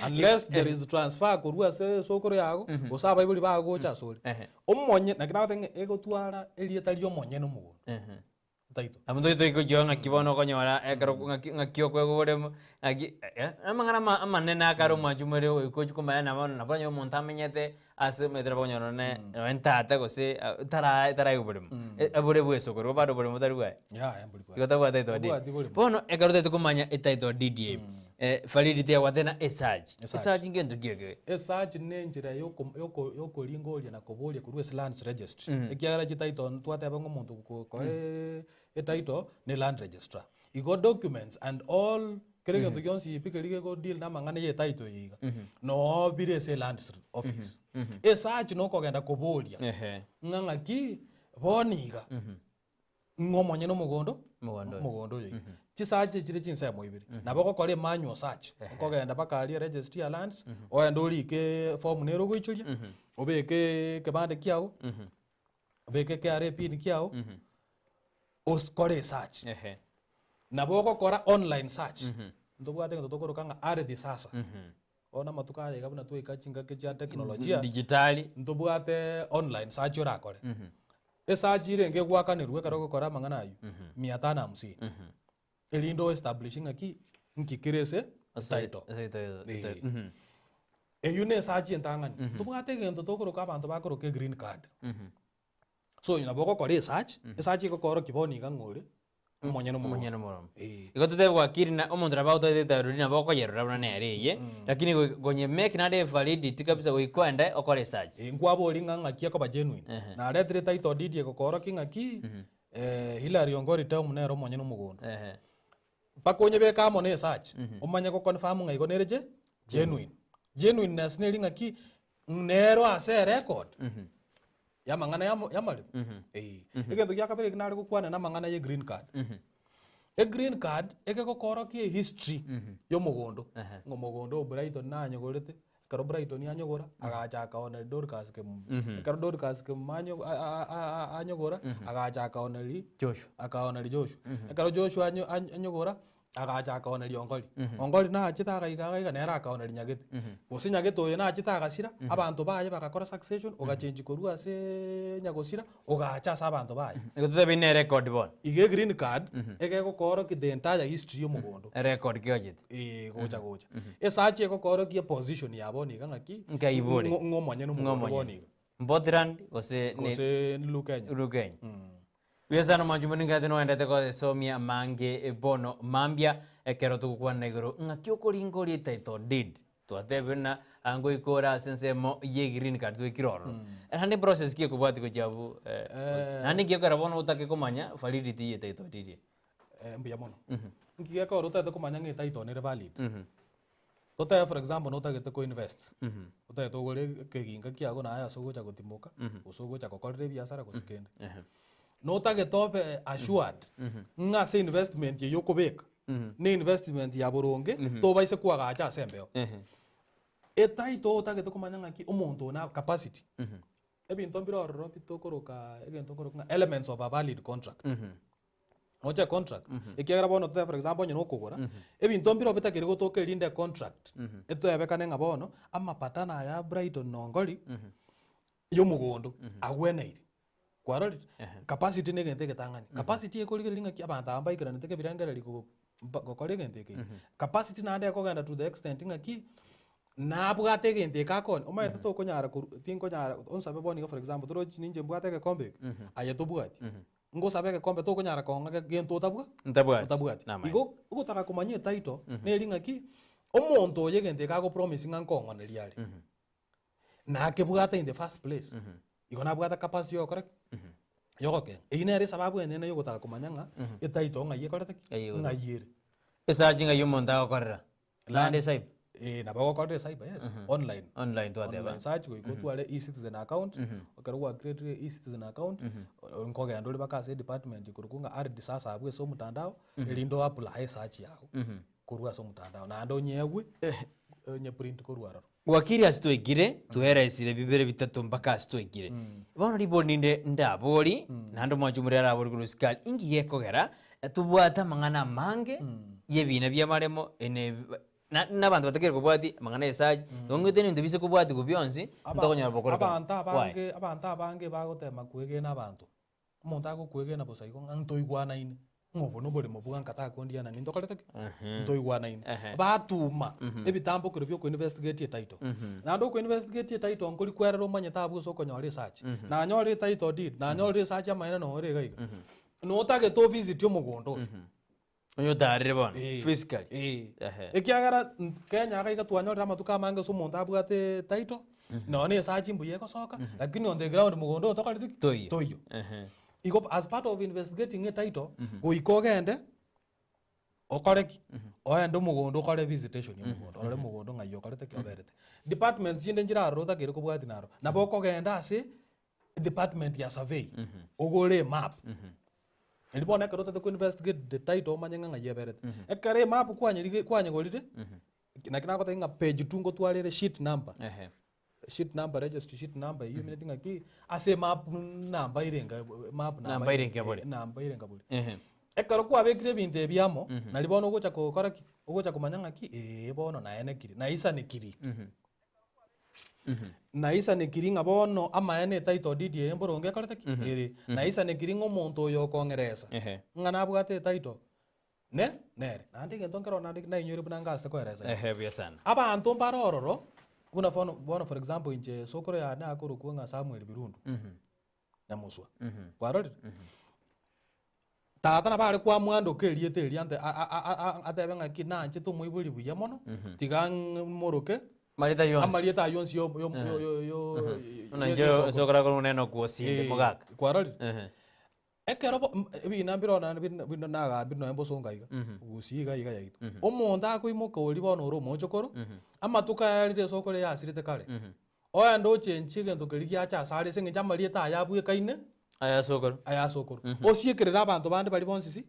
Unless there is transfer korwa ase sokoro yago, gose abaibori bago gocha asore. Ehe. Omonye, naki nagoteba ng'a egotwara erieta ria omonyene omogondo. Ehe. Title. Abwo ntoche toikochia ng'aki bono okonyora ekero ng'aki ng'aki okoegwa oboremo, ng'aki amang'ana ama amanene akare omwanchi omwere oikochi komanya na bono nabo onye omonto amenyete ase omanyete nabo okonyora nonye nonye tata gose tara taraegwa oboremo, abore bwa esokoro bado oboremo botari bwaye. Yaya mbori bwaye. Igo tabwate title deed. Tabwati boremo. Bono ekero otagete komanya etitle deed eye, Faridi tiyabwate na esearch, Esearch. esearch ngento ki ekio? Esearch ne enchera yoko yoko yokoringoria na koboria korwa ase lands registry. Ekiagera chititle ntwateba ng'a omonto ko koe etitle ne land registrar. Igo documents and all kera egento gionsi pi keria gego deal na amang'ana ya etitle eye iga, noo bire ase elands office. Esearch nokogenda koboria Ehe. ng'a ng'aki bono iga. Ng'a omonyene omogondo, Omogondo oyo. omogondo oyo iga. Chisearch chire chinsemo ibere, nabo ogokora emanual search, okogenda mpaka aria registry ya lands, ogende orike eform nere ogoichoria, obeke ekebande kiago, obeke KRA pin kiago, okore esearch. Ehe. Nabo ogokora online search, ntobwate egento tokoroka ng'a ardhi sasa. Bono amatuko aya iga buna twaika chingaki chia teknolojia, Digitali. ntobwate online search orakore. Esearch erenge egwakanerwa ekero ogokora amang'ana aywo, mia tano hamsini. Erinde o establish ng'aki, nki kere ase etitle. Ase etitle. Eh. Mhm. Eywo na esearch entang'ani. Ntobwate egento tokoroka abanto bakoroka egreen card. So nabo ogokora esearch, esearch egokorokia bono iga ng'a ore omonyene omogondo. Omonyene omorombe. Eh. Igo totebe gwakiri na omonto nabo agotoete etitle nabo okoyerora buna nere eye, lakini goi gonye make naende evalidity kabisa goika oende okore esearch. Eh, nkwabori ng'a ng'aki ekoba genuine. Naretire etitle deed egokorokia ng'aki, Hillary Ongori Tom nere omonyene omogondo. Ehe. Mpaka onyebeke amo na esearch, omanye goconfirm ng'a igo nere je genuine. Genuineness neri ng'aki, nero ase erecord y'amang'ana yamo y'amaremo. Eeh. Egento gia kabere eki nare gokwana na amang'ana ya egreen card. Egreen card egegokorokia ehistory ya omogondo, ng'a omogondo o Brighton nanyegorete, ekero Brighton anyegora, agacha akaoneri Dorcas Kemuma. Ekero Dorcas Kemuma anyo- a- a- a- a- anyegora, agacha akaoneri Joshua. akaoneri Joshua. Ekero Joshua anyo- any- anyegora, agacha akaoneria Ongori. Ongori nachete agaika iga iga nere akaoneria Nyagete. Gose Nyagete oyo nachete agasira, abanto baye bagakora succession, ogachengi korwa aseeee nyagosira, ogacha ase abanto baye. Igo totebi ne erecord bono. Iga egreen card, egegokoorokia the entire history ya omogondo. Erecord kegachete. Eeh gocha gocha. Esearch egokoorokia eposition ya bono iga ng'aki, Nkai bore. ng'o ng'o omonyene Ng'o omogondo bono omonyene. iga. Mbotland gose ne Gose Lukenya. Lukenya. Buya sana omwanchi omone ngati noendete gosomia amange bono mambia ekero togokwana igoro ng'aki okoringa orie title deed twatebire na ngoika ore ase ensemo ye green card twaikire ororo naende process ki ekobwatia gochia abwo naende nki ekero bono otake komanya validity ye title deed eye. Mbuya mono. Nki gekogera otagete komanya ng'a etitle nere valid? Totebe for example notagete ko invest, otagete ogore ekeginga kiago naye ase ogocha gotimoka, gose ogocha gokorera ebiasara gose kende. Notagete obe assured ng'a ase investment eywo okobeka, ne investment ya boronge, tobaise koagacha ase embeo. Etitle otagete komanya ng'aki omonto one capacity, ebinto mbire ororo bitokoroka egento okoroka ng'a elements of a valid contract. Noche contract, ekiagera bono tobe for example onye nokogora, ebinto mbire obitakeri gotoka erinde econtract, etoebekane ng'a bono, amapatano aya a Brighton na Ongori, ya omogondo, agweneire. Kwarorire? Capacity na egento egetang'ani. Capacity ekorigereria ng'aki abanto aba mbaikeranete kebirengererio ko mba gokora egento eke iga. Capacity naende ekogenda to the extent ng'aki, nabwate egento eke akonya, omanyete tokonyara korwa tinkonyara onsabe bono iga for example torochi ninche mbwate egekombe eke, aye tobwati. Ngosabe egekombe tokonyara kong'a ge- gento otabwa Ntabwati. otabwati. Namaene. Igo ogotaka komanya etitle neri ng'aki, omonto oyo egento eke agopromise ng'a nkong'oneria are, nakebwate in the first place, igo nabwate capacity yogokora ki? Yogokenga. Eywo nere esababu enene yogotaka komanya ng'a etitle ng'ai ekorete ki? Ng'ai egotoka. Ng'ai ere. Esearch ng'ai omonto agokorera, naende ecyber. Eh, nabo ogokorera ecyber yes, online. Online twateba. Online search goika otware eCitizen account, ekero gwa creatire eCitizen account, nkogenda ore mpaka ase edepartment ekorokwa ng'a ardhi sasa abwo ase omotandao, erinde o apply esearch yago korwa ase omotandao, naende onyegwe, onye print korwa aroro. Wakili ase twaikire, twaeresire bibere bitato mpaka ase twaikire. Bono ribori ninde ndabori, naende omwanchi omorero arabori korwa isiko inki gekogera tobwate amang'ana amange y'ebina bi'amaremo ene na na abanto batakeire kobwatia amang'ana y'esachi, igo ng'oete ebinto bise kobwatigwa bionsi, ntokonyora bokorekana. Abanto Why? abange abanto abange bagotema kwegena abanto, omonto agokwegena bosa igo ng'a ntoigwanaine, ng'a obo noboremo bwanka takondiana nintokorete ki? Ntoigwanaine. Batuma ebitambokero bia okoinvestigate etitle. Naende okoinvestigate etitle nkori kwerera omanyete abwo ase okonyora esearch. Nanyorire etitle deed, nanyorire esearch amaene nore iga iga. Notagete ovisit omogondo oyo. Onye otarire bono, Eh, physically. eh. Ehe. Ekiagera n- Kenya iga iga twanyorire amatuko amange ase omonto abwate title, nonya na esearch mbuya egosoka, lakini on the ground mogondo oyo tokoreti ki? Toiyo. Toiyo. Ehe. Igo as part of investigating etitle, goika ogende, okore ki? Oende omogondo okore visitation ya omogondo, orore omogondo ng'ai okorete ki oberete. Departments chinde nchire aroro otakeire kobwatia naro, nabo okogenda ase edepartment ya survey, ogore emap, Erio bono ekero otagete ko investigate the title omanye ng'a ng'ai eberete. Ekero emap kwanyerige kwanyegorire, naki nagotebia ng'a page two ngotwara ere sheet number, Ehe. sheet number registry sheet number eywo emineti ng'aki, ase emap namba irenga emap Namba irenga bore. namba irenga bore. Ehe. Ekero kwabekire ebinto ebi amo, nari bono ogocha gokora ki? Ogocha komanya ng'aki ee bono naenekire, naisanekiri. Naisanekiri ng'a bono amaene etitle deed eye mboronge ekorete ki? Ere. Naisanekiri ng'a omonto oyo okong'eresa, ng'a nabwate etitle ne nere. Naende egento nkero naende nainyoire buna ngasete koeresa iga. Ehe, buya sana. Abanto mbare ororo, buna bono bono for example inche sokoro yane akorokwa ng'a Samuel Birundu. Nyamuswa. Kwarorire? Tata nabo are kwamwandoka erieta eria ante a- a- a- a- atebe ng'aki nanchete omoibori buya mono, tiga ng'moroke Marieta yonsi. amarieta aywo onsi yo- yo- yo- yo- yo- Buna ye- inche yesoko. osokora korwa neno kwosinde Eh, mogaka. Kwarorire? Ehe. Ekero bo m- ebina mbire naende bire bire nagambire nonya mbosongo iga, gusii iga iga yaito. Omonto akoimoka oria bono ore omochokoro, amatuko aya arire esokoro eyasirete kare, Oende ochenchie egento keria giacha asare ase engencho amarieta aya abwekaine Aya asokoro. aya asokoro. Osiekerere abanto bande baria bonsi si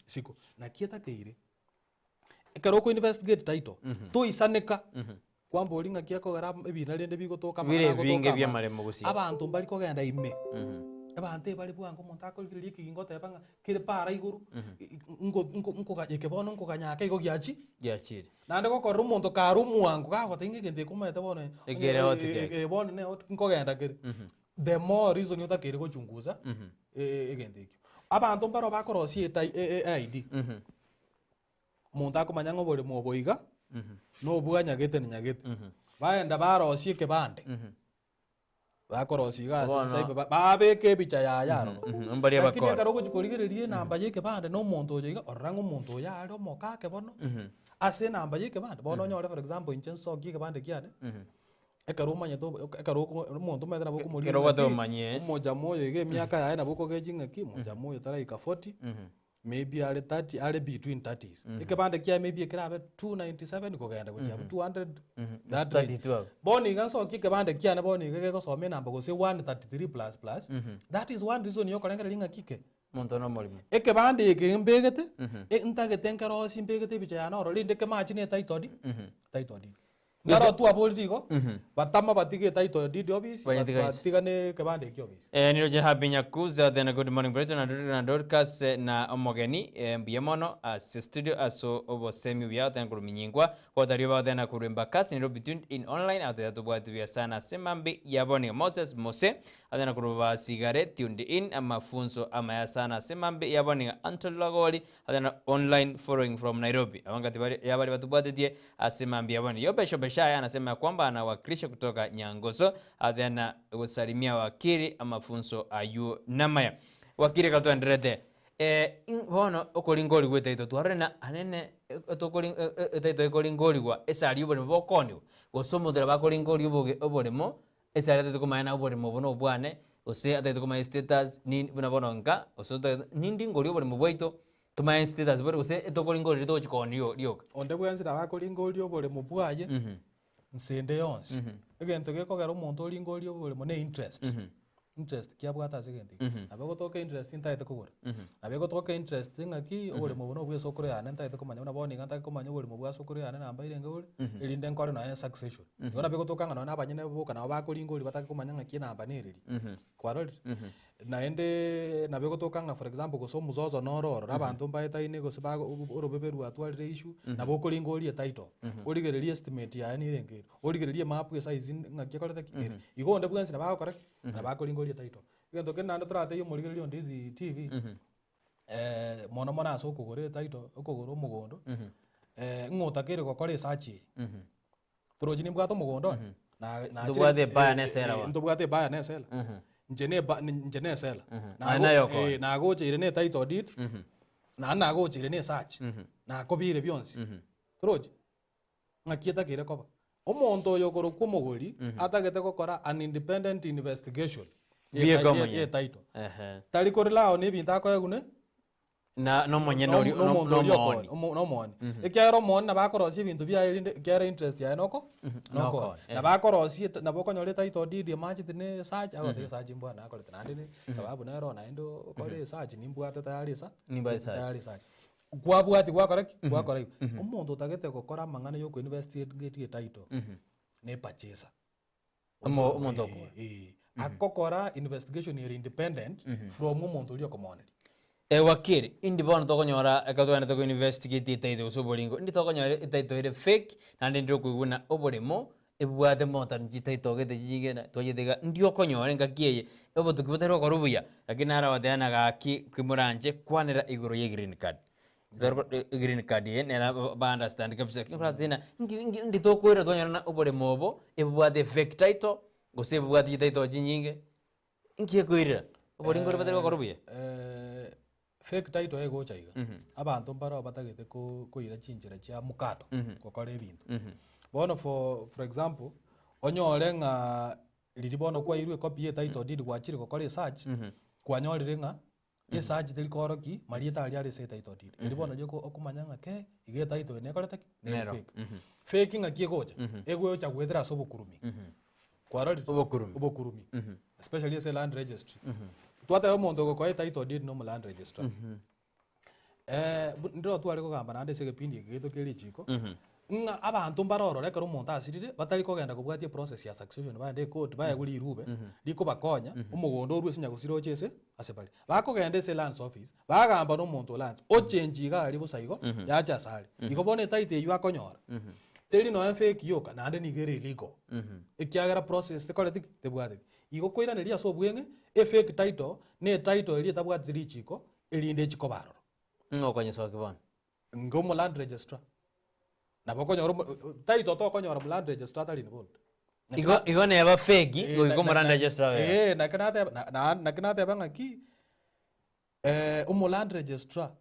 siko. Naki etakeire, ekero oko investigate title, toisaneka kwamboria ng'aki ekogera ebina rende bigotoka amang'ana Bire agotoka ebinge amang'ana. bi'amaremo gusii. Abanto mbari kogenda ime, abanto ebare bwango omonto akorigereria ekegingo oteba ng'a kere para igoro, nko- nko- nkoga eke bono nkoganya ake igo giachi. Giachire. Naende gokorera omonto kare omwango gagotebia ng'a egento eke omanyete bono Ekere hot cake. eh, bono ne hot nkogenda kere. The more reason otakeire gochunguza egento ekio. Abanto mbaro bakorosia etai e- e- ID. Omonto akomanya ng'a oboremo obo iga, nobwa nyagete na nyagete. Baenda barosia ekebande. Bakorosia iga ase Bono- chisaiba ba- babeka ebicha yaye aroro. Mhm, mbaria Lakini bakora. ekero ogochia korigereria enamba ya ekebande na omonto oyo iga, orora ng'a omonto oyo are omokake bono, ase enamba ya ekebande, bono onyore for example inche nsokie ekebande kiane, ekero omanyete obo ekero oko omonto omanyete nabo okomorigia Ekero obwate ng'aki, obomanyi, eh. omojama oyo iga emiaka yaye nabo okogechia ng'aki, omojama oyo taraika forty, Maybe are 30 are between 30s. Ekebande kiaye maybe ekerabe 297 kogenda gochia abwo 200 that range. 32 abwo. Bono iga nsokie ekebande kiane bono iga gegosoma enamba gose 133 plus plus, that is one reason ya okorengereria ng'aki ke. Omonto na omorimo. Ekebande eke mbegete, e- ntagete nkerosie mbegete ebicha yane ororo rende kemache ne etitle deed, title deed. Naro twaborire igo, batama batige etitle deed office, Banyetiga inse. batiga ne ekebande eke office. Eh, niroche Happy Nyakuza then good morning Brighton na na Dorcas eh, na omogeni eh, mbuya mono ase studio ase obosemi buya otena korwa Minyingwa gotario ba otena korwa Embakasi Nairobi tuned in online atoteba tobwate buya sana ase mambi ya bono Moses Mose otena korwa Basigare tuned in amafunso amaya sana ase mambi ya bono Anton Lagori Otena online following from Nairobi abangati bari yabari batubwatetie Ase mambia bono Yobesho Beshaya anasema ya kwamba anawakilisha kutoka Nyangoso athena gosalimia wakili amafunso aywo namaya. Wakili ekero twaendererete eh, bono okoringorigwa etaito twarorire na anene etokori etaito ekoringorigwa esari yoboremo bokooniwa gose omonto nabo akoringoria oboge oboremo esari atagete komanya na oboremo obo nobwane gose atagete komanya estatus nini buna bono nka gose otagete nindi ngoria oboremo bwaito Tomanye status bore gose etokoringa oriri togochi koonia rio rioka. Onde bwensi nabo akoringa oria oboremo bwaye, nse ende yonsi. Egento gekogera omonto oringe oria oboremo ne interest. Interest ki abwate ase egento ekio. Nabo egotoka interest ntagete kogora, nabo egotoka interest ng'aki oboremo obo nobwa esokoro yane ntagete komanya buna bono iga ntagete komanya oboremo bwa sokoro yane namba irenge bore, erinde nkore nonya succession. Igo nabo egotoka ng'a nonya na abanyene boka nabo bakoringa oria batake komanya ng'aki enamba nereri. Kwarorire? Naende nabo egotoka ng'a for example gose omozozo noro ororo abanto mbaetaine gose bago orobebe rwatwarire issue, nabo okoringa orie etitle, origererie estimate yaye nigo erenge ere, origererie emap esize ng'aki ekorete ki ere. Igo onde bwensi nabo agokora ki? Nabo akoringa orie etitle. Egento kende naende toratebie omorigereria onde ezi TV, mono mono ase okogora etitle, okogora omogondo, ng'a otakeire gokora esearch eye. Torochi nimbwate omogondo one, na- nachire- Ntobwate ebaya eh, na esela eh, bono. ntobwate ebaya na esela. Inche na eba- inche na esela. Aye naye okoonia. Eh, nagocheire na etitle deed, naende nagocheire na esearch, nakobiire bionsi. Torochi? Ng'aki etakeire koba. Omonto oyo okorokwa omogori, atagete gokora an independent investigation ye Bieka eti- omonyene. ye etitle. Ehe. Tari korela ao na ebinto akoegwa ne. Na nomonyene oria No- nomonto oria nomooni. okooni, omo- nomooni. Ekiagera omooni nabo akorosia ebinto biaye erinde ekiagera interest yaye noko Noko, noko. eh. Nabo akorosia eta nabo okonyora etitle deed emacheti na esearch agoteba esearch mbwana nakorete naende ne sababu nero naende okore esearch nimbwate tayari esa Nimbwate esearch. tayari esearch. Kwabwati gwakora ki? Gwakora igo. Omonto otagete gokora amang'ana ya okoinvestigate etitle, ne epurchaser. Omo- omonto okogora. Eh, eh. Akokora investigation ere independent from omonto oria okomooneria. Wakili, indi bono tokonyora ekero togenderete ko investigate etitle gose oboringo, indi tokonyora etitle ere fake, naende ndire okoigwa buna oboremo ebwate motani chititle gete chinyinge na twachete iga, ndi okonyora engaki eye obotuki botari gokora obuya, lakini naro ogoteba ng'a gaki kimoranche kwanera igoro ya egreen card. Egreen card eye nere ba understand kabisa, lakini oratebe ng'a nki nki ndi tokoira twanyora ng'a oboremo obo ebwate fake title, gose ebwate chititle chinyinge. Inki ekoirera? Oboringo oria batari gokora buya? Fake title egocha iga, abanto mbaro batagete ko- koira chinchera chia mukato gokora ebinto. Bono for for example, onyore ng'a riria bono kwairwe ecopy ya etitle deed gwachire gokora esearch, kwanyorire ng'a esearch teri koorokia marieta aria are ase etitle deed. Erio bono riria oko- okomanya ng'a kei, iga etitle eye nekorete ki? Nere Nero. fake. Fake ng'aki egocha? Egocha goetera ase obokurumi. Kwarorire? Obokurumi. Obokurumi. Especially ase land registry. Twateba omonto ogokoa etitle deed na omo land registrar. Ndiro tware kogamba naende ase egepindi eke giaito kia richiko, ng'a abanto mbare ororo ekero omonto asirire, batari kogenda kobwatia eprocess ya succession baende ecourt baegwe rirube, rikobakonya, omogondo orwe ase nyagusira oche ase ase bare. Bakogenda ase lands office, bagamba na omonto o lands, ochengi iga aria bosa igo, yacha ase are. Igo bono etitle eywo akonyora, teri nonya fake yoka, naende nigo ere illegal. Ekiagera process tekoreti ki? Tebwateti. Igo koiraneria ase obweng'e, efake title, na etitle eria etabwateti richiko, erinde echi koba aroro. Ng'a okonyesokia bono. Inga omo land registrar. Nabo okonyora omo title tokonyora omo land registrar atari involved. Igo igo neba fake goika omo land registrar oyo. Eh, naki nateba na- na- naki nateba ng'aki omo land registrar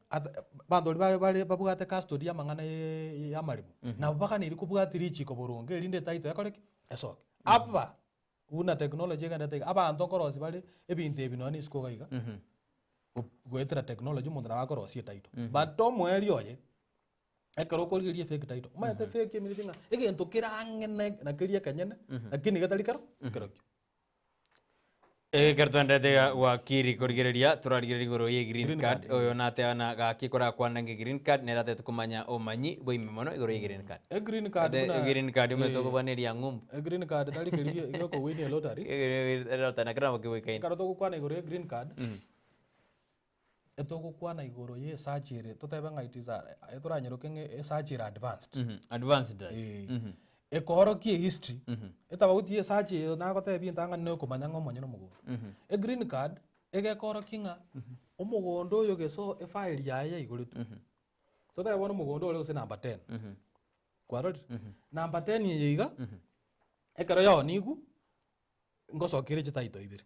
ata abanto baria bare bare babwate custody ya amang'ana ya amaremo, nabo baganeiri kobwatia richiko boronge erinde etitle ekore ki? Esoke. Aba buna technology egenderete iga, abanto nkorosia bare ebinto ebi nonya na isiko iga iga, goetera technology omonto nabo akorosia etitle. But omoerio oye, ekero okorigereria efake title, omanyete efake emineti ng'a egento kere ang'e na na keria ekenyene, lakini getari kero kerokio. Ekero twaenderete iga gwakiri korigereria, torarigereria igoro ya egreen Green card, card, oyo nateba na gaki korakwane ng'a egreen card nere atagete komanya obomanyi bwa ime mono igoro ya egreen card. Egreen card Ete buna egreen card omanyete eh, okobwana eriang'umbu. egreen card tari keria ge- gekowin elottery. Elottery naki nabo kebwekaine. Ekero togokwana igoro ya egreen card, etogokwana igoro ya esearch ere totebe ng'a it is a etoranyeroke ng'a esearch ere advanced. Advanced search. Eh, ekoorokia ehistory, etabauti ya esearch eye nagotebia entang'ani na okomanya ng'a omonyene omogondo. Egreen card, egekorokia ng'a omogondo oyo gese efile yaye yaigoretwe, totebe bono omogondo ore gose number ten, kwarorire? Number ten eye iga, ekero yaonigwe, Ngosokeire chititle ibere.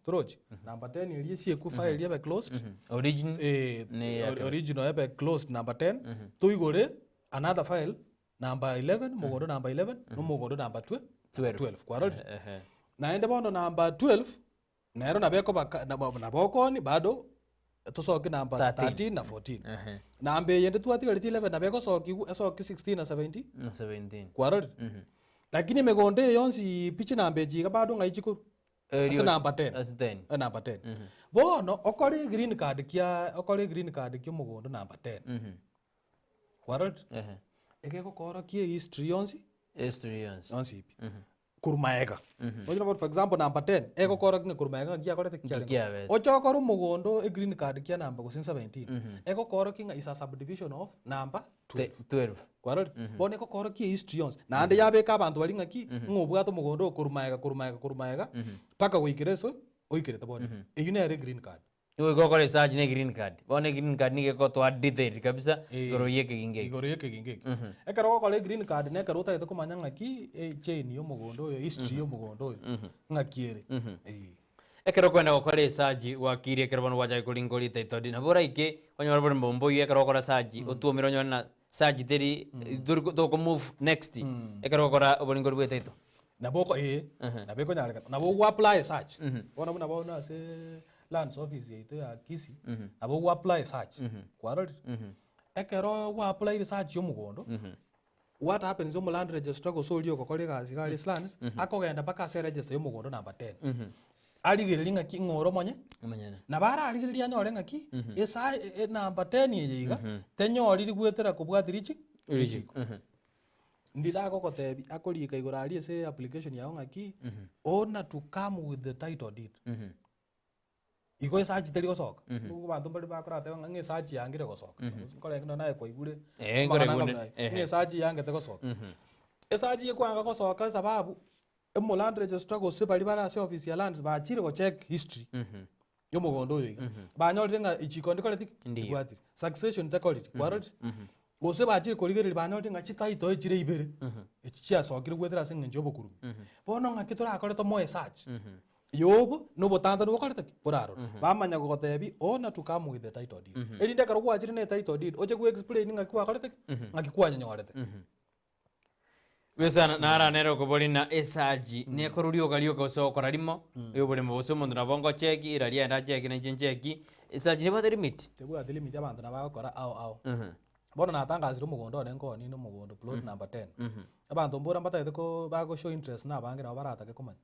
Torochi? Number 10 eria esiekwe file ebe closed. Origin Eh, Ne ya kabere. original ebe closed number 10. Toigore another file number 11, mogondo number 11, nomogondo number 12. 12. Kwarorire? Ehe. Naende bono number 12 nero nabo ekoba ka- nabo nabo okoni bado tosoke number 13. 13 na 14. Ehe. Namba eye ende twatigareti 11 nabo egosokigwa esoke 16 na 17. Na 17. Kwarorire? Lakini emegondo eye yonsi pi chinamba echi iga bado ng'ai chikorwa? Ase number 10. Ase 10. Eh, number 10. Bono okore egreen card kia okore egreen card kia omogondo number 10. Kwarorire? Ehe. Egegokorokia ehistory yonsi History yonsi. yonsi pi. Korwa maega. Oche nabo for example number 10 egokorokia ng'a korwa maega ng'aki giakorete ki kiarenge. Kiabete. Oche okore omogondo egreen card kia number gose 17. Egokorokia ng'a is a subdivision of number 12. 12. Kwarorire? Bono egokorokia ehistory yonsi. Naende yabeka abanto baria ng'aki, ng'a obwate omogondo oo korwa maega korwa maega korwa maega, mpaka goikera ase oikerete bono. Eyio nere egreen card. Nigo ogokora esearch na egreen card. Bono egreen card nigo egotoa detail kabisa igoro ya ekegingo eke. Igoro ya ekegingo eke. Ekero ogokora egreen card na ekero otagete komanya ng'aki echain ya omogondo oyo, history ya omogondo oyo, ng'aki ere. Eeh. Ekero okoenda gokora esachi gwakire ekero bono gwachaka koringa title deed nabo oraike onyore bore mbomboyio ekero ogokora search otwomere onyore na search teri tori toko move next ekero ogokora oboringori bwa etitle. Nabo oko ee, nabo ekonyarekana. Nabo ogo apply search, bono buna bono ase lands office yaito ya Kisii, nabo ogo apply search, kwarorire? Ekero gwa applyire search ya omogondo, What happens omo land registrar gose oria ogokora egasi iga aria Eastlands, akogenda mpaka ase eregister ya omogondo number 10. Arigererie ng'aki ng'a ore omonye, Omonyene. nabo ararigererie anyore ng'aki, esa e- enumber 10 eye iga, tenyoriri goetera kobwati richi richiko. Ndire agogotebi akorika igoro aria ase application yago ng'aki, owner to come with the title deed. Igo esearch teri gosoka. Nigo abanto mbare bakorateba ng'a esearch yangire gosoka. Nkorenge nonye naye kwaigure Eh, amang'ana nkoraigure. anga buna aya. Ehe. Ng'a esearch yangete gosoka. Esearch ekwanga gosoka esababu, omoland registrar gose baria bare ase office ya lands bachire gocheck history ya omogondo oyo iga. Banyorire ng'a echiko ndikoreti ki? Ndiyo. Ndibwatire. Succession tekoriri, kwarorire? Gose bachire korigereria banyorire ng'a chititle echire ibere, echi chiasokire goetera ase eng'encho ya obokurumi. Bono ng'aki torakore tomoe search? Yobo nobotantanu bokorete ki? Borarore. Bamanya gogotebia, ona to come with the title deed. Erinde ekero gwachire ne title deed, oche go explain ng'aki gwakorete ki? Ng'aki kwanyenyorete. Buya sana, nara nere okobori na esaji nekorwa rioka rioka gose okora rimo oboremo gose omonto nabo ngocheki ira riaye ndacheki na inche ncheki, esaji nebwate limit? Tebwati limit abanto nabo bagokora ao ao. Bono natangasire omogondo one nkoonie na omogondo plot number 10. Abanto mbora mbatagete ko bago show interest na abange nabo baratake komanya.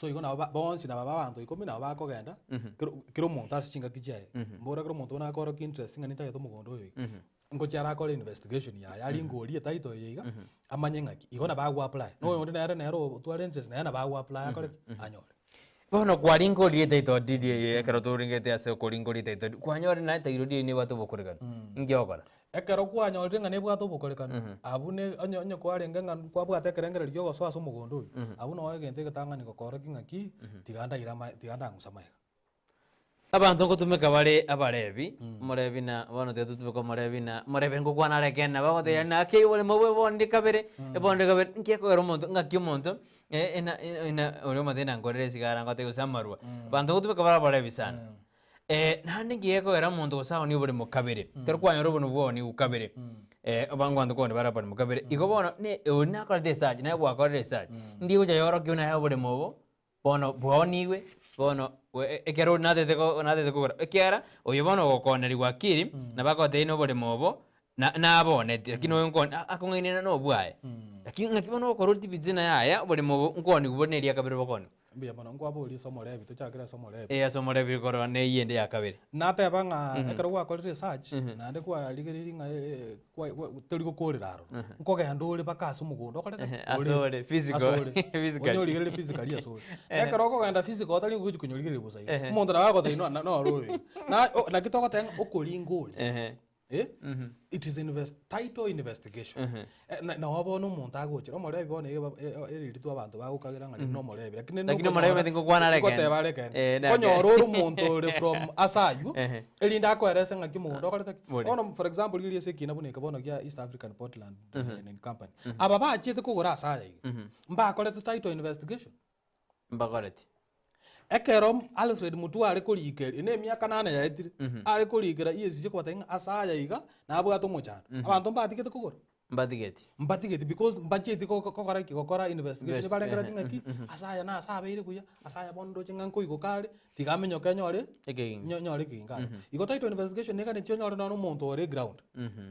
So igo nabo ba bonsi nabo abanto ikomi nabo bakogenda kero kera omonto ase chingaki chiaye. Mbora kera omonto buna akorokia interest ng'a nintagete omogondo oyo iga. Ngochia arakore investigation yaye aringe orie etitle eye iga, amanye ng'aki. Igo nabo ago apply. Na oyonde nere nere otware interest nere nabo ago apply akore ki? Anyore. Bono kwaringoririe etitle deed eye ekero toringete ase okoringoria etitle deed, kwanyorire naye title deed eye nebwate obokorekanu, inki ogokora? Ekero kwanyorire ng'a nebwate obokorekanu, abwo ne onye onye kwarenge ng'a kwabwate ekerengererio kia ogosoa ase omogondo oywo, abwo noo egento egetang'ani gokorokia ng'aki, tiga ndaire ama tiga ndang'use amaiga. Abanto ngotumeka bare abarebi, omorebi na bono tiga totumeke omorebi na omorebi ngokwana are ekeene nabo agotebia naki oboremo obo bonde kabere, ebonde kabere, nki ekogera omonto ng'aki omonto ena ena oria omotebia nangorere esigara ngotebie gose amarwa. Abanto ngotumeka bare abarebi sana. Naende nki gekogera omonto gose aonie oboremo kabere, ekero kwanyora oboremo bwaonigwe kabere, abanto koonia bare oboremo kabere, igo bono ne oria nakorete esearch naye gwakorire esearch, ndi egocha yorokia buna aye oboremo obo. Bono bwaonigwe, bono ekero oria natete ko natete kogora, ekiagera oyo bono ogokonerigwa akiri, nabo agotebia na oboremo obo, na nabonetie, lakini oyo nkone akong'ainera na obwaye. Lakini ng'aki bono ogokora otibitse na yaya, oboremo obo nkoonigwa bore na eria kabere bokoonigwa. Mbuya mono, nkwaboria ase omorebi, tochakere ase omorebi. Eh, ase omorebi korwa na eyio ende ya kabere. Nateba ng'a ekero gwakorire esearch, naende kwarigereiri ng'a kwa- kwa- tori gokorera aroro, nkogenda ore mpaka ase omogondo okorete ki? Ase ore, physical. Ase ore. Physically. Onyorigererie physically ase ore. Ekero okogenda physical otari gochi konyorigereria bosa iga, omonto nabo agotebia no na noro oyo iga. Na o naki togoteba ng'a okoringa ore, eh, it is invest title investigation. Na nabo bono omonto agochera, omorebi bono iga eriritwe abanto bagokagera ng'a riria nomorebi, lakini Lakini omorebi omanyete ngokwana are ekeene. Ngoteba are ekeene. Eh, nake. Konyora ore omonto ore from ase aywo, erinde akoerese ng'aki omogondo okorete ki. Bori. Bono for example riria ase ekina buna eke bono kia East African Portland and Company, aba bachiete kogora ase aya iga, mbakorete title investigation. Mbakoreti. Ekero Alfred Mutua are korikera, ene emiaka nane yaetire, are korikera EACC kobatebia ng'a ase aya iga nabwate omochando. Abanto mbatigete kogora? Mbatigeti. Mbatigeti because mbachieti kokora ki? Gokora investigation Invest- barengereti ng'aki, ase aya nase abeire buya, ase aya bono ndoche ng'a nkoigoka are, tiga aminyoke nyore Ekegingo. nyore ekegingo aro. Igo title investigation neganetie onyore nonye omonto ore ground,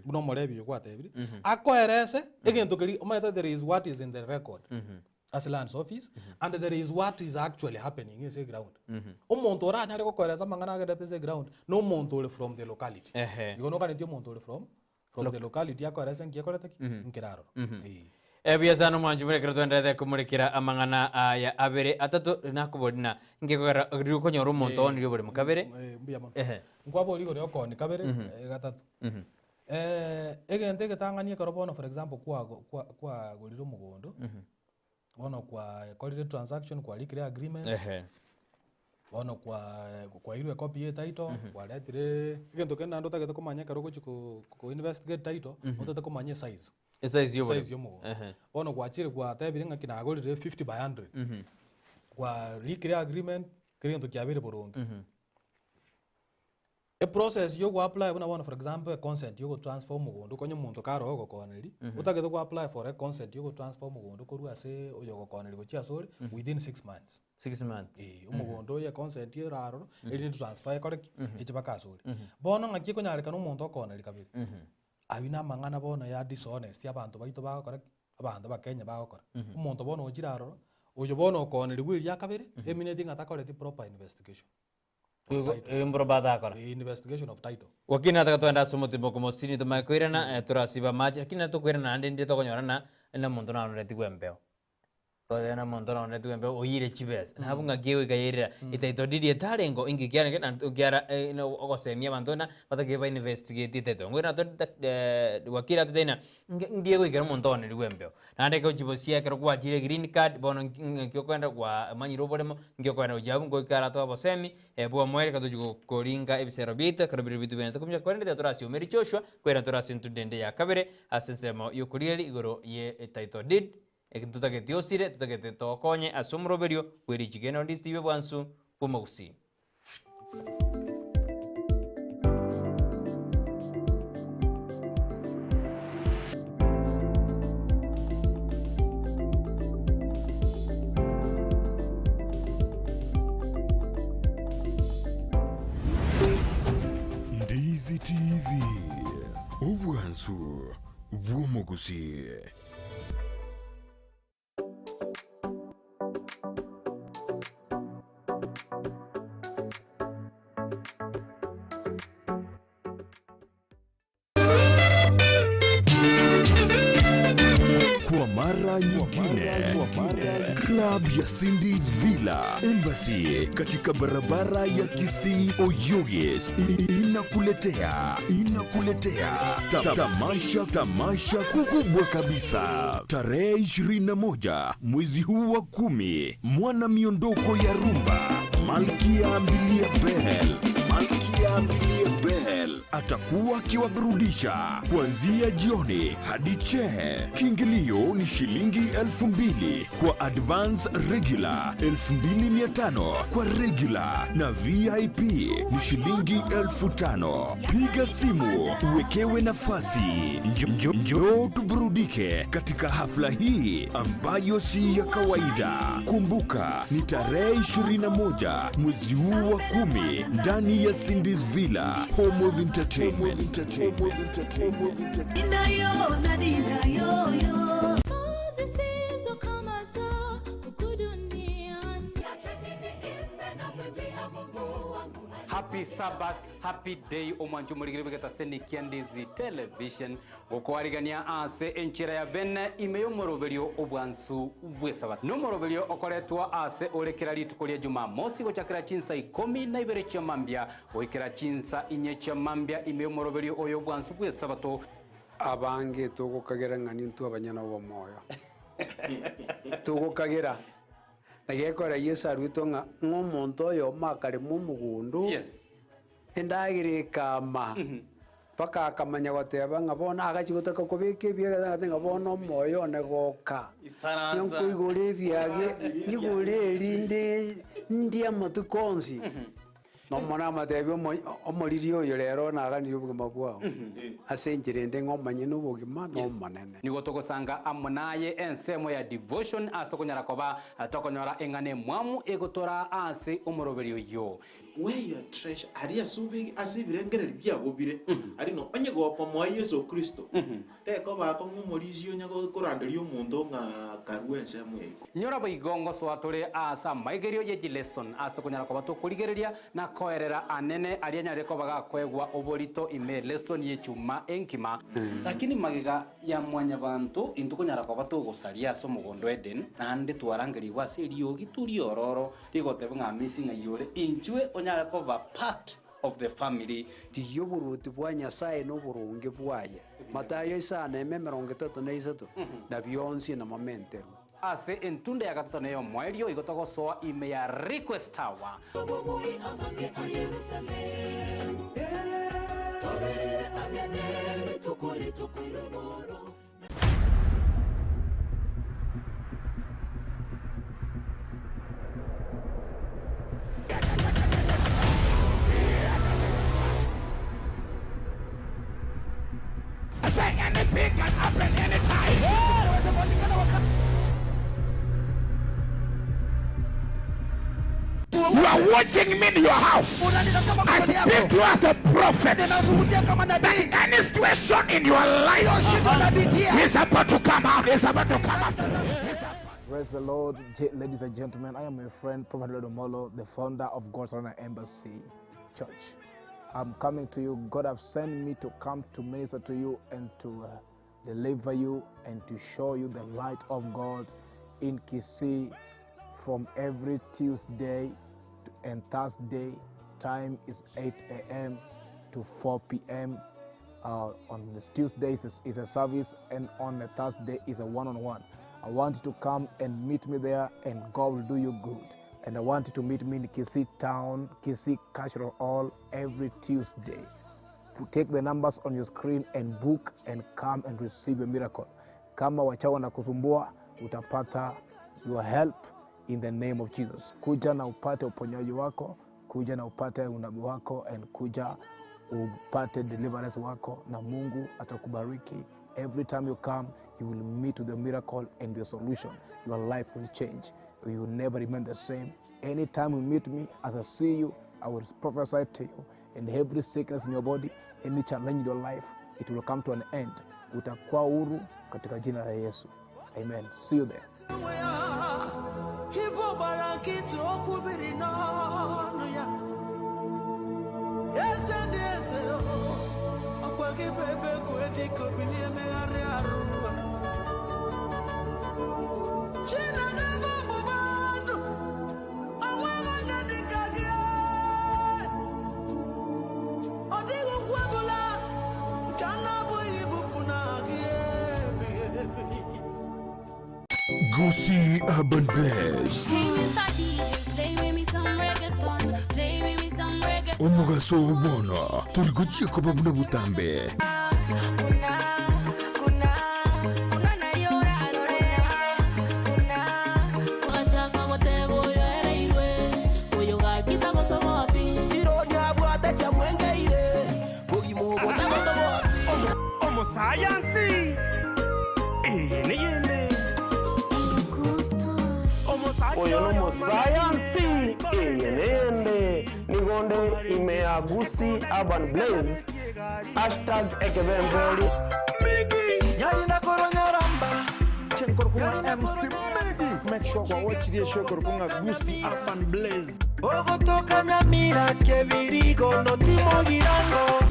buna omorebi oyo gwatebire, akoerese egento keria omanyete there is what is in the record. Ase lands office and there is what is actually happening ase eground. Omonto oranyare gokoeresa amang'ana agenderete ase eground, na omonto ore from the locality. Ehe. Igo noganetie omonto ore from from the locality akoerese nki ekorete ki, nkere aroro. Eeh. Ebuya sana omwanchi buna ekero twenderete komorekera amang'ana aya abere atato nakoboria na nkekogera riria okonyora omonto oonirie oboremo kabere. Eh, mbuya mono. Ehe. Nkwaboria igoro ya okooni kabere, gatato. Egento egetang'ani ekero bono for example kwago kwa kwagorire omogondo, bono kwakorire transaction kwarikire agreement, Ehe. bono kwa kwairwe ecopy ya etitle, kwaretire egento kende naende otagete komanya ekero ogochi ko ko investigate title, otagete komanya esize, Esize ya oboremo. size ya omogondo. Ehe. Bono gwachire gwatebire ng'aki nagorire 50 by 100, kwarikire agreement, kera egento kiabeire boronge. Eprocess ya ogoapply buna bono for example econsent ya ogotransfer omogondo okonye omonto kare ogokoneria, otagete goapply for econsent ya ogotransfer omogondo korwa ase oyo ogokoneria gochia ase ore within 6 months. 6 months. Eeh, omogondo oyo econsent ere aroro, erinde transfer ekore ki? Eche mpaka ase ore. Bono ng'aki ekonyarekana omonto okoneria kabere, aywo na amang'ana bono ya dishonest abanto baito bagokora ki? Abanto abakenya bagokora. Omonto bono ochire aroro, oyo bono okooneriwa eria kabere, emineti ng'a takoreti proper investigation. Mboro batakora. Eh, investigation of title. Wakini nataka twende ase omotimoko omosini tomanye koirana, eh, torasiba amache, lakini nari tokoirana naende ndire tokonyorana na omonto naoneretigwe embeo. Kogoteba na omonto oronetwe embe oiyire chibesa, nabo ng'aki egoika yairera etitle deed etarengo inki kiarenge naende okiara na ogosemia abanto buna batagete ba investigate etitle. Ngoira natwe wakili atotebie ng'a nge ndi egoikera omonto ooneriwe embeo. Naende ekero chibosia ekero gwachire egreen card bono nki ng'aki okoenda kwamanyire oboremo, nki okoenda gochia abwo ngoika aratoe obosemi bw'omoerio ekero tochia koringa ebisero biaito ekero biria bitubenerete kominyoka korende tiga torasiomerie Joshua koira tore ase entundo ende ya kabere ase ensemo y'okorigereria igoro ye etitle deed. Eki ntotageti osire, totagete tokonye ase omoroberio bwe richiko eno ndisiibe bwansu bw'omogusii. Ndizi TV, obwansu bw'omogusii. Kwa mara nyingine, klabu ya Cindy's Villa Embassy katika barabara ya Kisii Oyugis inakuletea inakuletea ta tamasha tamasha kubwa kabisa tarehe 21 mwezi huu wa kumi, mwana miondoko ya rumba Malkia Mbilia Bel Malkia Mbilia Bel atakuwa akiwaburudisha kuanzia jioni hadi che. Kiingilio ni shilingi 2000 kwa advance regular, 2500 kwa regular na VIP ni shilingi 5000. Piga simu uwekewe nafasi. Njo, njo, njoo tuburudike katika hafla hii ambayo si ya kawaida. Kumbuka ni tarehe 21 mwezi huu wa kumi ndani ya Cindy's Villa, Home of Entertainment. Zisizo kama za huku duniani. Happy Sabbath, happy day omwancho morigere bigeta senikia Ndizi Television gokwarigania ase enchera ya bene ime y'omoroberio obwansu bw'esabato n'omoroberio okoretwa ase orekera rituko ria Jumamosi gochakera chinsa 12 chia mambia goikera chinsa 4 chia mambia ime y'omoroberio oyo obwansu bw'esabato. Abange togokagera ng'a nintwe abanyene obomoyo. Togokagera na gekora Yeso arwetwe ng'a ng'a omonto oyomo akarema omogondo, endagera ekama, mpaka akamanya goteba ng'a bono agachia gotaka kobeka ebiaga agateba ng'a bono omoyo one goka. Isaransa. Nkoigora ebiage, nyigore erinde ndie amatuko onsi. Nomonene amatebia omoriri oyo rero naganirie obogima bwao, ase enchera ende ng'a omanye nobogima na Omonene. Nigo togosanga amo naye ensemo ya devotion ase tokonyara koba tokonyora eng'ana emwamu egotora ase omoroberio oyio. Where your treasure, aria ase obe ase ebirengererio biago bire, aria ng'a onye gokomoa Yeso Kristo, tekoba akong'u omorisia onye koranderia omonto ng'a karue ensemo eye. Nyora boigo ngosoa tore aase amaigerio ye chileson ase tokonyara koba tokorigereria na koerera anene aria anyarire koba gakoegwa oborito ime lesson y'echuma enkima. Lakini magega ya mwanyabanto intwe konyara koba togosaria ase omogondo Eden, naende twarangerigwe ase eriogi riororo rigoteba ng'a amesi ng'ai ore, inchwe onyare koba part of the family. Rigia oboruoti bwa Nyasae na oboronge bwaye, Mathayo isano eme emerongo etato na isato, na bionsi namamenterwe. Ase entunda ya gatato na ey'omoerio igo togosoa ime ya Request Tower. You are watching me in your house. I speak to you as a prophet. That any situation in your life is about to come out. Is about to come out. Praise the Lord, ladies and gentlemen. I am your friend, Prophet Lord Omollo, the founder of God's Honor Embassy Church. I'm coming to you. God has sent me to come to minister to you and to deliver you and to show you the light of God in Kisii from every Tuesday and Thursday. Time is 8 a.m. to 4 p.m. Uh, on this Tuesdays is, is a service, and on the Thursday is a one-on-one. I want you to come and meet me there, and God will do you good. And I want you to meet me in Kisii Town, Kisii Cultural Hall every Tuesday. Take the numbers on your screen and book and come and receive a miracle. Kama wachawi wanakusumbua, utapata your help in the name of Jesus. Kuja na upate uponyaji wako, kuja na upate unabii wako, and kuja upate deliverance wako, na Mungu atakubariki. Every time you come, you will meet with the miracle and your solution. Your life will change. You will never remain the same. Anytime you meet me, as I see you, I will prophesy to you. And every sickness in your body, any challenge in your life, it will come to an end. Utakuwa huru katika jina la Yesu. Amen. See you there. Ibu gbara nkịtị okwu biri n'ọnụ ya eze ndị eze o, ọkwa gị bụ ebe egwu dịka obi na-emegharị arụ Chinadebe ọgbụgba ndụ, o nweghị onye dịka gị ọ dịghị okwu ọbụla nke a na-abụghị ibupụ na gị ebighị ebi Gusii Urban Blaze Hey, Mr. DJ, play with me some reggaeton. Play with me some reggaeton. omugaso obono turi gucika buna butambe Omusayansi eye neyende Oyo n'omusayansi eye neyende nigonde imea Gusii Urban Blaze hashtag ekebembeli Chenkorkunga MC Migi Make sure kwa watch the show Korkunga Gusii Urban Blaze Ogotoka Nyamira Kebirigo notimo girango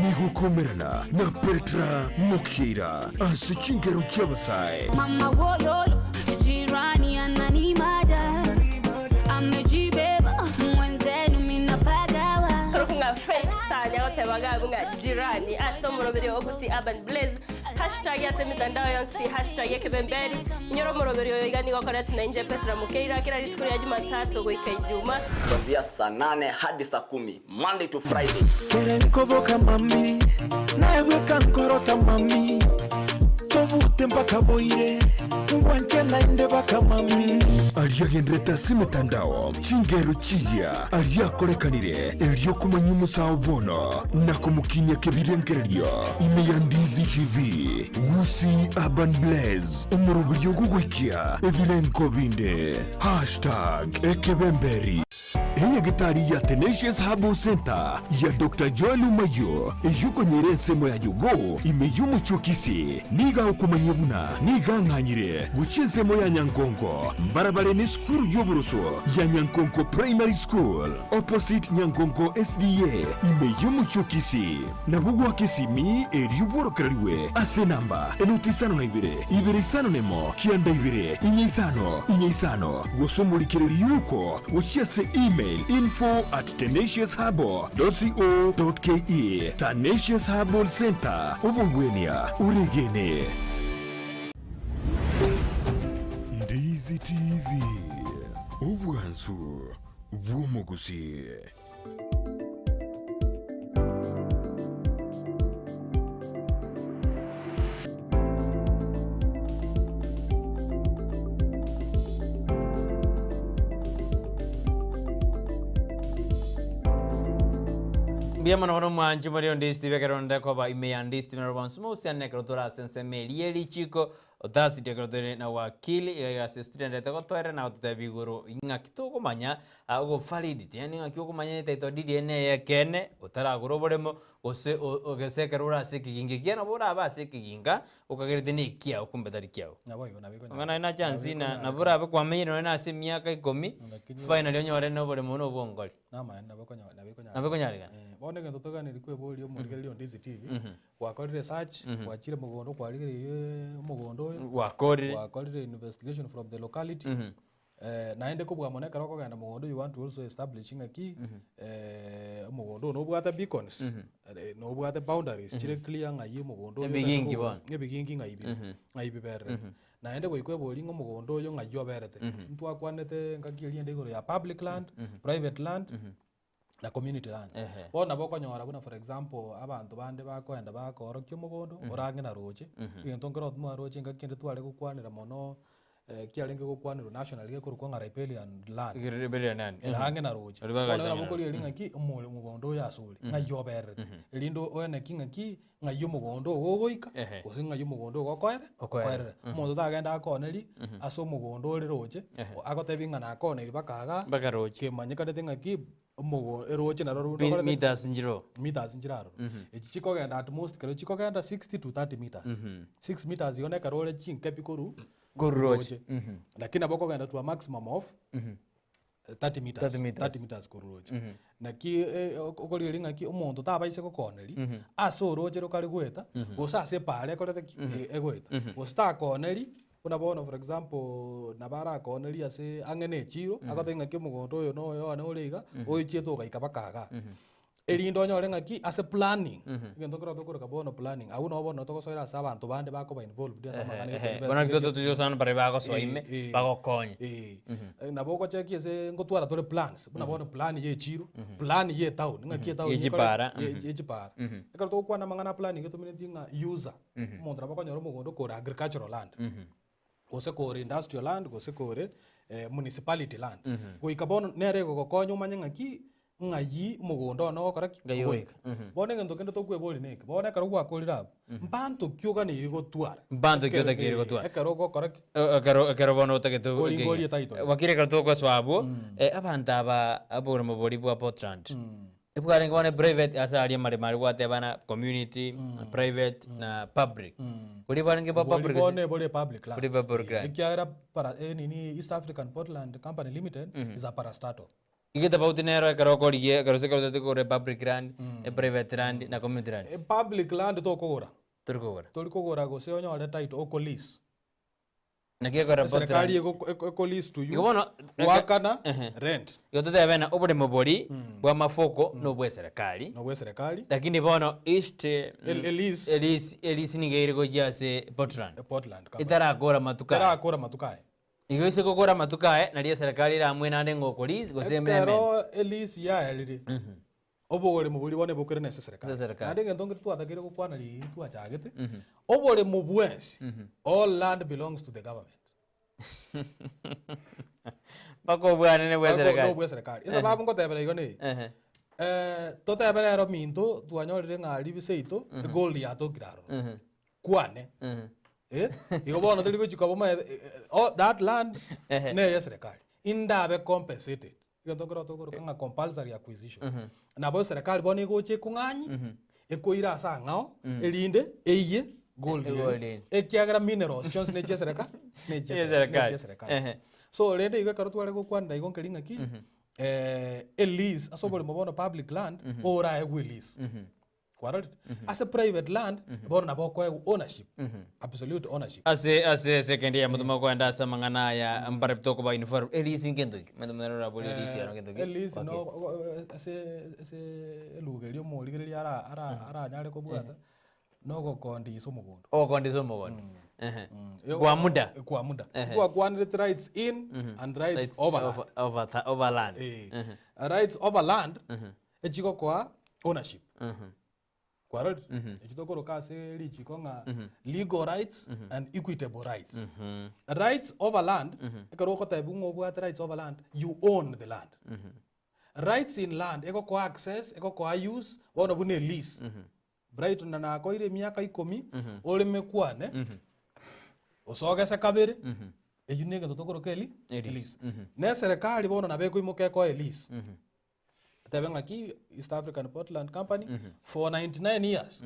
nigukomerana na Petra Mukira ase chingero ky'abasae Mama wololo, jirani ananimada. Amejibeba mwenzenu minapagawa. Rukunga Faith Star nyagotebaga bunga jirani ase omoroberi ogusi Urban Blaze hashtag ase emitandao yonsi pi hashtag ekebemberi inyora omoroberi oyo iga nigo okorete na inje Petra Mukeira kera rituko ria Jumatatu goika Ijuma kuanzia saa nane hadi saa kumi Monday to Friday. Kerenkoboka mami Naeweka nkorota mami Tobute mpaka boire Ngwanche nainde baka mami aliagenderete ase emitandao chingero chiya aliakorekanire eriokumanya omusawo bono na kumukinya kebirengererio ime ya ndizi tv Gusii Urban Blaze omoroberi ogogoikia ebirengo binde hashtag ekebemberi enyagitari ya Tenacious Herbal Center ya Dr. Joel Umayo eyukonyera ensemo ya yugo ime y'omuchokisi niga okumanya buna niga ng'anyire guchia ensemo ya nyankongo mbarabare ni sukuru y'oburuso ya nyankongo primary school opposite nyankongo sda ime y'omuchokisi nabo gwakesimi eriobworokereriwe ase namba enoti isano na ibere ibere isano nemo kianda ibere inya isano inya isano gosomorikereri yuko gochia ase email info at tenaciousherbal.co.ke Tenacious Herbal Center obobwenia uregene Ndizi TV obwansu bw'omugusi Mbia mono mono mwanchi muri ondisi bekero ndekoba ime ya ndisi mero bonso musiane kero tora sense meri elichiko otasi kero tere na wakili iga se student ete gotwere na otete biguru ing'aki tugumanya ugo validity yani ng'aki okumanya title deed ene yekene otaragura oboremo gose ogesekera ore ase ekiginga ekiya nabo oraba ase ekiginga okagerete na ekiao kumbe tari kiao Nabo igo, nabo igo ng'ana na chance na nabo orabe kwamenyire nonye na ase emiaka ikomi finally onyore na oboremo na obongori Namaene nabo konya- nabo ikonyareka. Nabo ikonyarekana. Eh, bono egento toganeri kweboria omorigereria onde Ndizi TV Mhm. gwakorire search Mhm. gwachire mogondo kwarigereire omogondo oyo. oyo. Gwakorire. Gwakorire investigation from the locality. Naende kobua mono ekero okogenda mogondo you want to also establish ng'aki omogondo oyo nobwate beacons, nobwate boundaries chire clear ng'ai omogondo oyo Ebigingi otagete bono. ebigingi ng'ai bire, ng'ai bibererete. Naende goika oebori ng'a omogondo oyo ng'ai oberete. Ntwakwanete engaki eria ende igoro ya public land, private land, na community land. Bono nabo okonyora buna for example, abanto bande bakoenda bakoorokia omogondo, ore ang'e na roche, egento nkere otimo aroche engaki ende tware gokwanera mono, kiarenge gokwanerwa nationally gekorokwa ng'a riparian land. Riparian land. Ere ang'e na roche. Ori Bono bagacha nabo ang'e na okoria roche. eri ng'aki, omo omogondo oyo ase ore, ng'ai obererete, erinde oeneki ng'aki, ng'ai omogondo ogo ogoika, gose ng'ai omogondo ogo okoere Okoera. okoerera. Omonto tagenda akooneri ase omogondo ore roche, agotebi ng'a nakooneri mpaka igaa, Mpaka roche. kemanyekanete ng'aki, omogo eroche naro runda Pi- okorete meters nchiro. meters nchire aroro. Echi chikogenda at most ekero chikogenda 60 to 30 meters. 6 meters igo nekero ore chinkebi korwa Korwa roche. roche. Lakini nabo okogenda to a maximum of 30 meters, 30 meters. 30 meters korwa roche. Naki okorigereria ng'aki omonto tabaise gokooneri ase oroche rokare goeta, gose ase epaara ekorete ki? Egoeta. Gose takooneri, buna bono for example, nabo arakooneri ase ang'e na echiro, agotebie ng'aki omogondo oyo na oyo one ore iga, oyochiete ogaika mpaka igaa. Erinde onyore ng'aki ase planning, egento nkero tokoroka bono planning, abwo nabo bono togosoera ase abanto bande bakoba involved ase amang'ana Ehe, ya bono investigation. totochosana baria bagosoa ime, bagokonye. Nabo ogochekia ase ngotwara tore plans, buna bono plan ya echiro, plan ya etown, ng'aki etown Ye ekore- chipara, ye- ye chipara. Ekero togokwana amang'ana a planning etomineti ng'a user, omonto nabo okonyora omogondo kore agricultural land, gose kore industrial land, gose kore municipality land. Goika bono nere egogokonya omanye ng'aki, ng'ai omogondo one ogokora ki? Ng'ai Ogoika. ogoika. Bono egento kende tokweboria neke, bono ekero gwakorire abwo, mbanto ki oganeiri gotwara? Mbanto ki Ekero- otakeire gotwara? Ekero ogokora ki? Ekero ekero bono otagete Koringoria title. Wakiri ekero togosoa abwo, abanto aba oboremo boria bwa Portland, Ebwarenge bono private ase aria amaremo aria gwatebana community, private na public. Boria bwarenge bwa Bori public bono ebore public land. Bori public land. Ekiagera para nini East African Portland Company Limited is a parastatal. Iga tofauti nero ekero okorigia ekero ase ekero otagete kogora public land, private land na community land. Public land tokogora. Tori kogora. Tori kogora gose onyore title oko lease. Naki ekero Eserekari Portland- ego lease to you, Igo bono, goakana Ehe. rent. Igo totebe ng'a oboremo bori bwa amafoko na obwa eserekari. Na obwa eserekari. Lakini bono East Elise. Elise Elise nigo ere gochia ase Portland. Portland company. Etarakora matuko aye. Etarakora matuko aye. Igo ase gokora amatuko aye, nario eserekari eramue naende ng'a oko lease gose emene. Ekero elease yaerire, oboremo boria bono ebokere nase eserekari. Ase eserekari. Naende egento nkere twatakeire gokwana riria twachagete, oboremo bwensi, all land belongs to the government. Mpaka obwanene bwa Mpaka eserekari. obwa eserekari. Esababu ngotebera igo neye, totebe rero minto twanyorire ng'a ribi seito, egold yatokire aroro. Kwane. Igo bono tori gochia koba omaete, oh, that land neye eserekari. Indabe compensated. Egento nkero tokoroka ng'a compulsory acquisition. Nabo eserekari bono egocha ekong'anyi, ekoire ase ang'ao, erinde eyie gold Egold eria. eria. Ekiagera minerals chionsi ne chia esereka ne chia Chia ne eserekari. chia eserekari. So rende igo ekero tware gokwanera igo nkeri ng'aki, elease ase oboremo bono public land, oraegwe elease. Kwarorire? Ase private land, bono nabo okoegwa ownership, absolute ownership. Ase ase ase ekende ya motoma kwenda ase amang'ana aya mbare tokoba involved elisi nkento ki manyete motoma orabori elisi ero nkento ki Elisi Kwaki? no ase ase eluga eria omorigereria ara ara aranyare kobwata, nogokondisa omogondo. Ogokondisa omogondo. Ehe. Kwa muda. Kwa muda. Ehe. Gwakwanire rights in and rights Rights over land. over, over, over land. Eh. Rights over land echigokoa ownership. Kwarorire? Eki tokoroka ase richiko ng'a legal rights and equitable rights. Rights over land, ekero ogotebiwa ng'a obwate rights over land, you own the land. Rights in land, egokoa access, egokoa use, bono buna elease. Brighton na nakoire emiaka ikomi, oreme kwane, osogese kabere, eyio na egento tokoroka eli- Elease. elease. Na eserekari bono nabo ekoimoka ekoe elease. Etebe ng'aki East African Portland Company for 99 years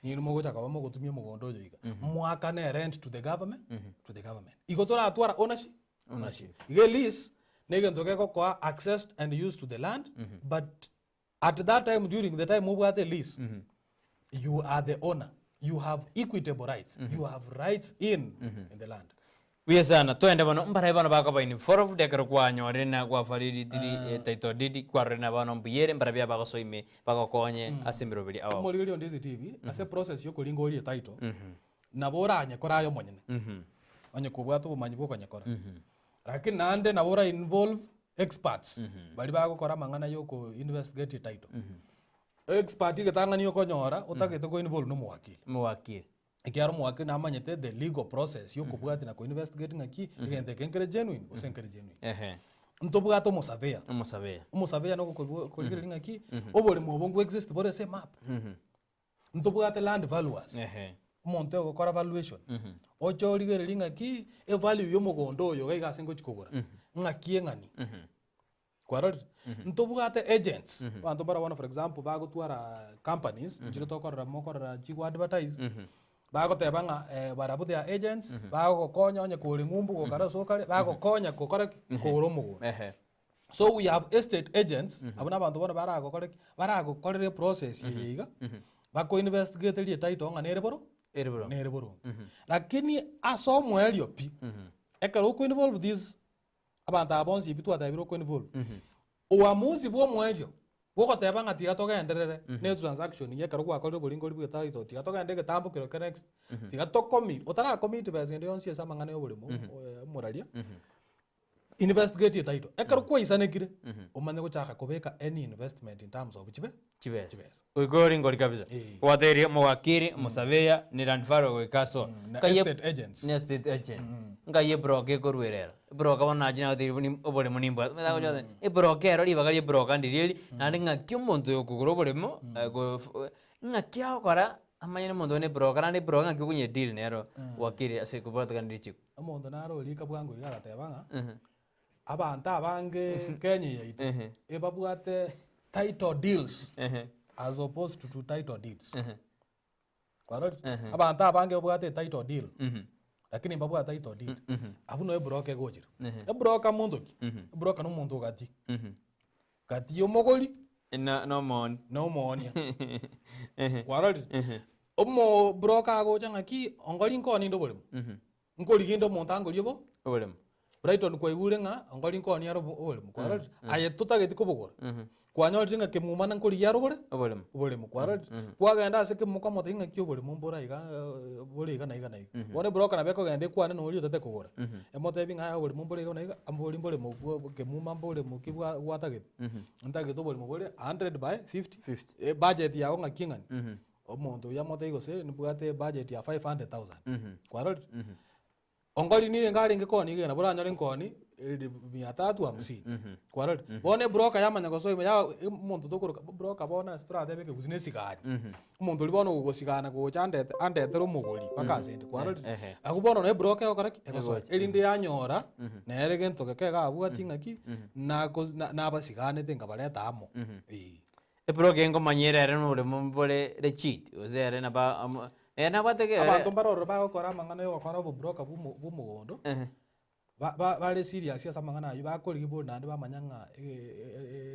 ninwe mogocha koba mogotumia omogondo oyo iga mwakane erent to the government to the government igo toratwara ownership Ownership. iga elease na egento gegokoa access and use to the land but at that time during the time obwate lease you are the owner. You have equitable rights, you have rights in in the land. Buya sana, twende bono, mbarai bono bakoba involved ekero kwanyorire na gwafariritirie title deed, kwarorire na bono mbuya ere, mbarabia abagosoa ime bagokonye ase emeroberi ao. Omorigereria onde CCTV, ase process ya okoringoria etitle, nabo oranyekore aye omonyene, onye kobwate obomanyi bwa okonyekora. Lakini naende nabo ora involve experts, baria bagokora amang'ana ya oko investigate etitle. Expert egetang'ani okonyora otagete ko involve na omowakili. Omowakili. Ekiagera omowakili namanyete the legal process ya okobwatia na ko investigate ng'aki, egento eke nkere genuine gose nkere genuine. Ntobwate omosurveyor. Omosurveyor. Omosurveyor nogokobua korigereria ng'aki, oboremo obo nko exist bore ase emap. Ntobwate land valuers, omonto ogokora valuation, oche origererie ng'aki, evalue ya omogondo oyo iga iga ase ngochi kogora, ng'aki eng'ani. Kwarorire? Ntobwate agents, abanto mbaro bono for example bagotwara companies, nchire tokorora mokorora chigo advertise, bagoteba ng'a barabwo they are agents, bagogokonya onye kore ng'umbu gokare ase okare, bagokonya gokora ki? Kogora omogondo. So we have estate agents, abwo na abanto bono baragokore ki? Baragokorere eprocess eye iga, bako investigaterie etitle ng'a nere boro? Ere boronge. Nere boronge. Lakini ase omoerio pi, ekero oko involve these Abanto aba bonsi ebi twatebire oko involve. Uamuzi bwa omoerio bwogoteba ng'a tiga togenderere ne transaction eye ekero gwakorire oboringori bwa etitle tiga togende egetambo kero ke next tiga to commit otara commit besa ende yonsi ase amang'ana ya oboremo omoraria investigate etitle. Ekero kwaisanekire omanye gochaka kobeka any investment in terms of chibe Chibesa. chibesa. Goika oringori kabisa. Gwatebirie omowakiri, omosaveya, ne land valuer goika asoa. Na Nkai estate agents. Ne estate agent. Nkai ebroka ekorwera ero. Ebroka bono nache nagotebirie buna oboremo nimbwate. Omanyete agocha goteba, ebroka ero ribaga ria ebroka ndiri eri, naende ng'aki omonto oyo okogora oboremo, ng'aki agokora amanye na omonto oyo ne ebroka naende ebroka ng'aki okonye deal nero wakiri ase kobwatekana richiko. Omonto nare orika bwango iga agateba ng'a. Abanto abange Kenya eye yaito ebabwate title deals as opposed to title deeds. Kwarorire? Abanto abange babwate title deal lakini mbabwate title deed. Abwo noo ebroka egochera. Ebroka monto ki? Ebroka na omonto gati. Gati ya omogori Na na omoonia. na omoonia. Kwarorire? Omo broker agocha ng'aki ongori nkoni inde oboremo. Nkorigia inde omonto angorie obo? Oboremo. Brighton kwaigure ng'a ongori nkoonia are oboremo kwarorire? Aye totageti kobogora. Kwanyorire ng'a kemuma nkorigia are obore? Oboremo. Oboremo kwarorire? Kwagenda ase kemuma kwamotebia ng'aki oboremo mbore aiga bore iga na iga na iga. Bono ebroka nabo ekogenda ekwane na oria otagete kogora. Emotebie ng'a yaya oboremo mbore iga na iga, mbori mboremo bwo kemuma mboremo ki bwa gwatagete. Ntagete oboremo bore 100 by 50, ebudget yago ng'aki eng'ani. Omonto oyio amotebie gose nibwate ebudget ya 500,000, kwarorire? Ongori nigo arenge koonia iga nabo oranyore nkooni mia tatu hamsini, kwarorire? Bono ebroka yamanya gosoa ime ya omonto tokoroka broka bono ase toratebe ekegusii na esigari, omonto oria bono ogosigana gocha andete andetere omogori mpaka ase inde, kwarorire? Abwo bono na ebroka egokora ki? Egosoa erinde yanyora nere gento geke iga abwati ng'aki, nako nabasiganete nkabareta amo, eh. Eproka engomanya ere ere noboremo bore legit, gose ere nabo amo ere nabwate ge Abanto mbare ororo bagokora amang'ana ya ogokora obobroka bwa omo bwa omogondo, ba- ba- bare serious ase amang'ana aywo, bakorigia bori naende bamanya ng'a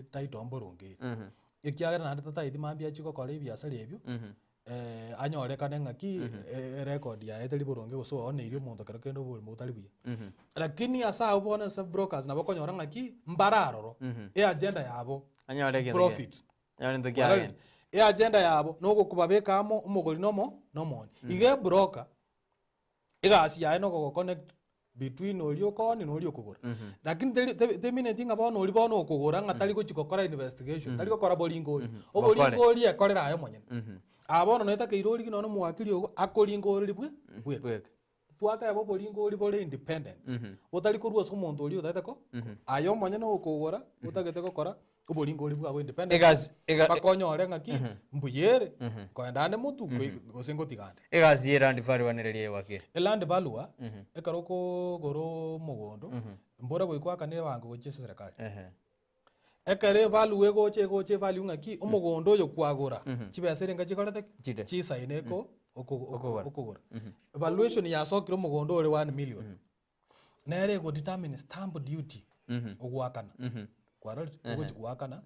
etitle mboronge ere. Ekiagera naende tataeti mambia achie gokora ebiasara ebio, anyorekane ng'aki erecord yaye teri boronge gose ooneirie omonto kero kende oborimo botari buya. Lakini ase abwo bono ase brokers nabo okonyora ng'aki mbare aroro, eagenda yabo Anyore egento profit. Anyore egento kiagenda. Eagenda yabo nogokobabeka amo omogori na omo na omoonia. Iga ebroker egasi yaye nogogoconnect between oria okoonia na oria okogora. Lakini teri tebe temineti ng'a bono oria bono okogora ng'a tari gochi gokora investigation, tari gokora boringori. Bokore. Oboringori ekorera aye omonyene. Aa bono noetakeire origie nonye omowakiri ogo akoringoreri bwe bweka. Bweka. Twateba oboringori bore independent, botari korwa ase omonto oria otagete ko aye omonyene okogora otagete gokora oboringori bwabo independent Egasi ega mpaka onyore ng'aki mbuya ere koenda ande motwe gose ngotiga ande. Egasi ye land valuer nere riaye wakiri. Eland valuer ekero okogora omogondo mbora goika oakane ebango gochia ase eserekari. Ekero evalue egocha egocha evalue ng'aki omogondo oyo kwagora chibesa ere enga chikorete ki? Chire. Chisaine eko oko- Okogora. okogora. Evaluation yasokire omogondo ore 1 million. Nere ego determine stamp duty ogoakana. Kwarorire? Ogochi goakana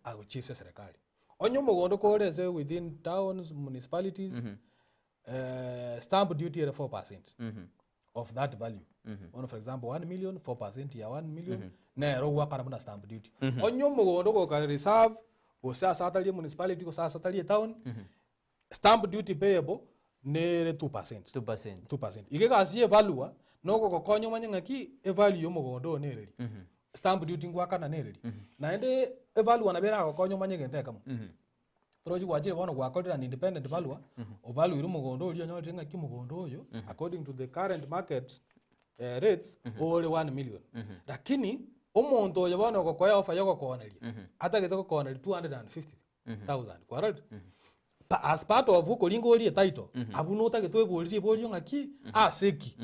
agochia ase eserekari. Onye omogondo kore ase within towns, municipalities. Stamp duty ere 4% of that value. Bono for example 1 million, 4% ya 1 million, nero ogwakana buna stamp duty. Onye omogondo goka reserve, gose ase atari emunicipality gose ase atari etown, stamp duty payable nere 2%. 2%. 2%. Iga egasi ya evalue, nogogokonya omanye ng'aki evalue ya omogondo oyo nereri. Stamp duty ngwakana nereri. Naende evalue nabo eragokonye omanye egento ekemo. Torochi gwachire bono gwakorire an independent valuer, ovaluire omogondo oria onyorire ng'aki omogondo oyo, according to the current market rates, ore 1 million. Lakini omonto oyo bono ogokoa offer ya ogokooneria, atagete gokooneria 250,000, kwarorire? As part of okoringa orie etitle, abwo notagete oeborie riborio ng'aki, ase ki?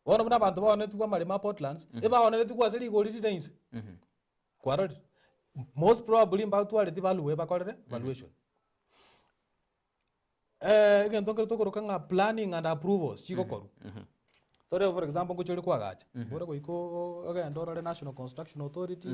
Bono buna abanto baonetigwe amaremo a Portlands, ebaoneretigwe ase rigori rire inse. Kwarorire? Most probably mbatwareti value bakorere valuation. Egento nkere tokoroka ng'a planning and approvals chigokorwa. Tore for example ngochia ore koagacha, mbore goika ogende orore National Construction Authority,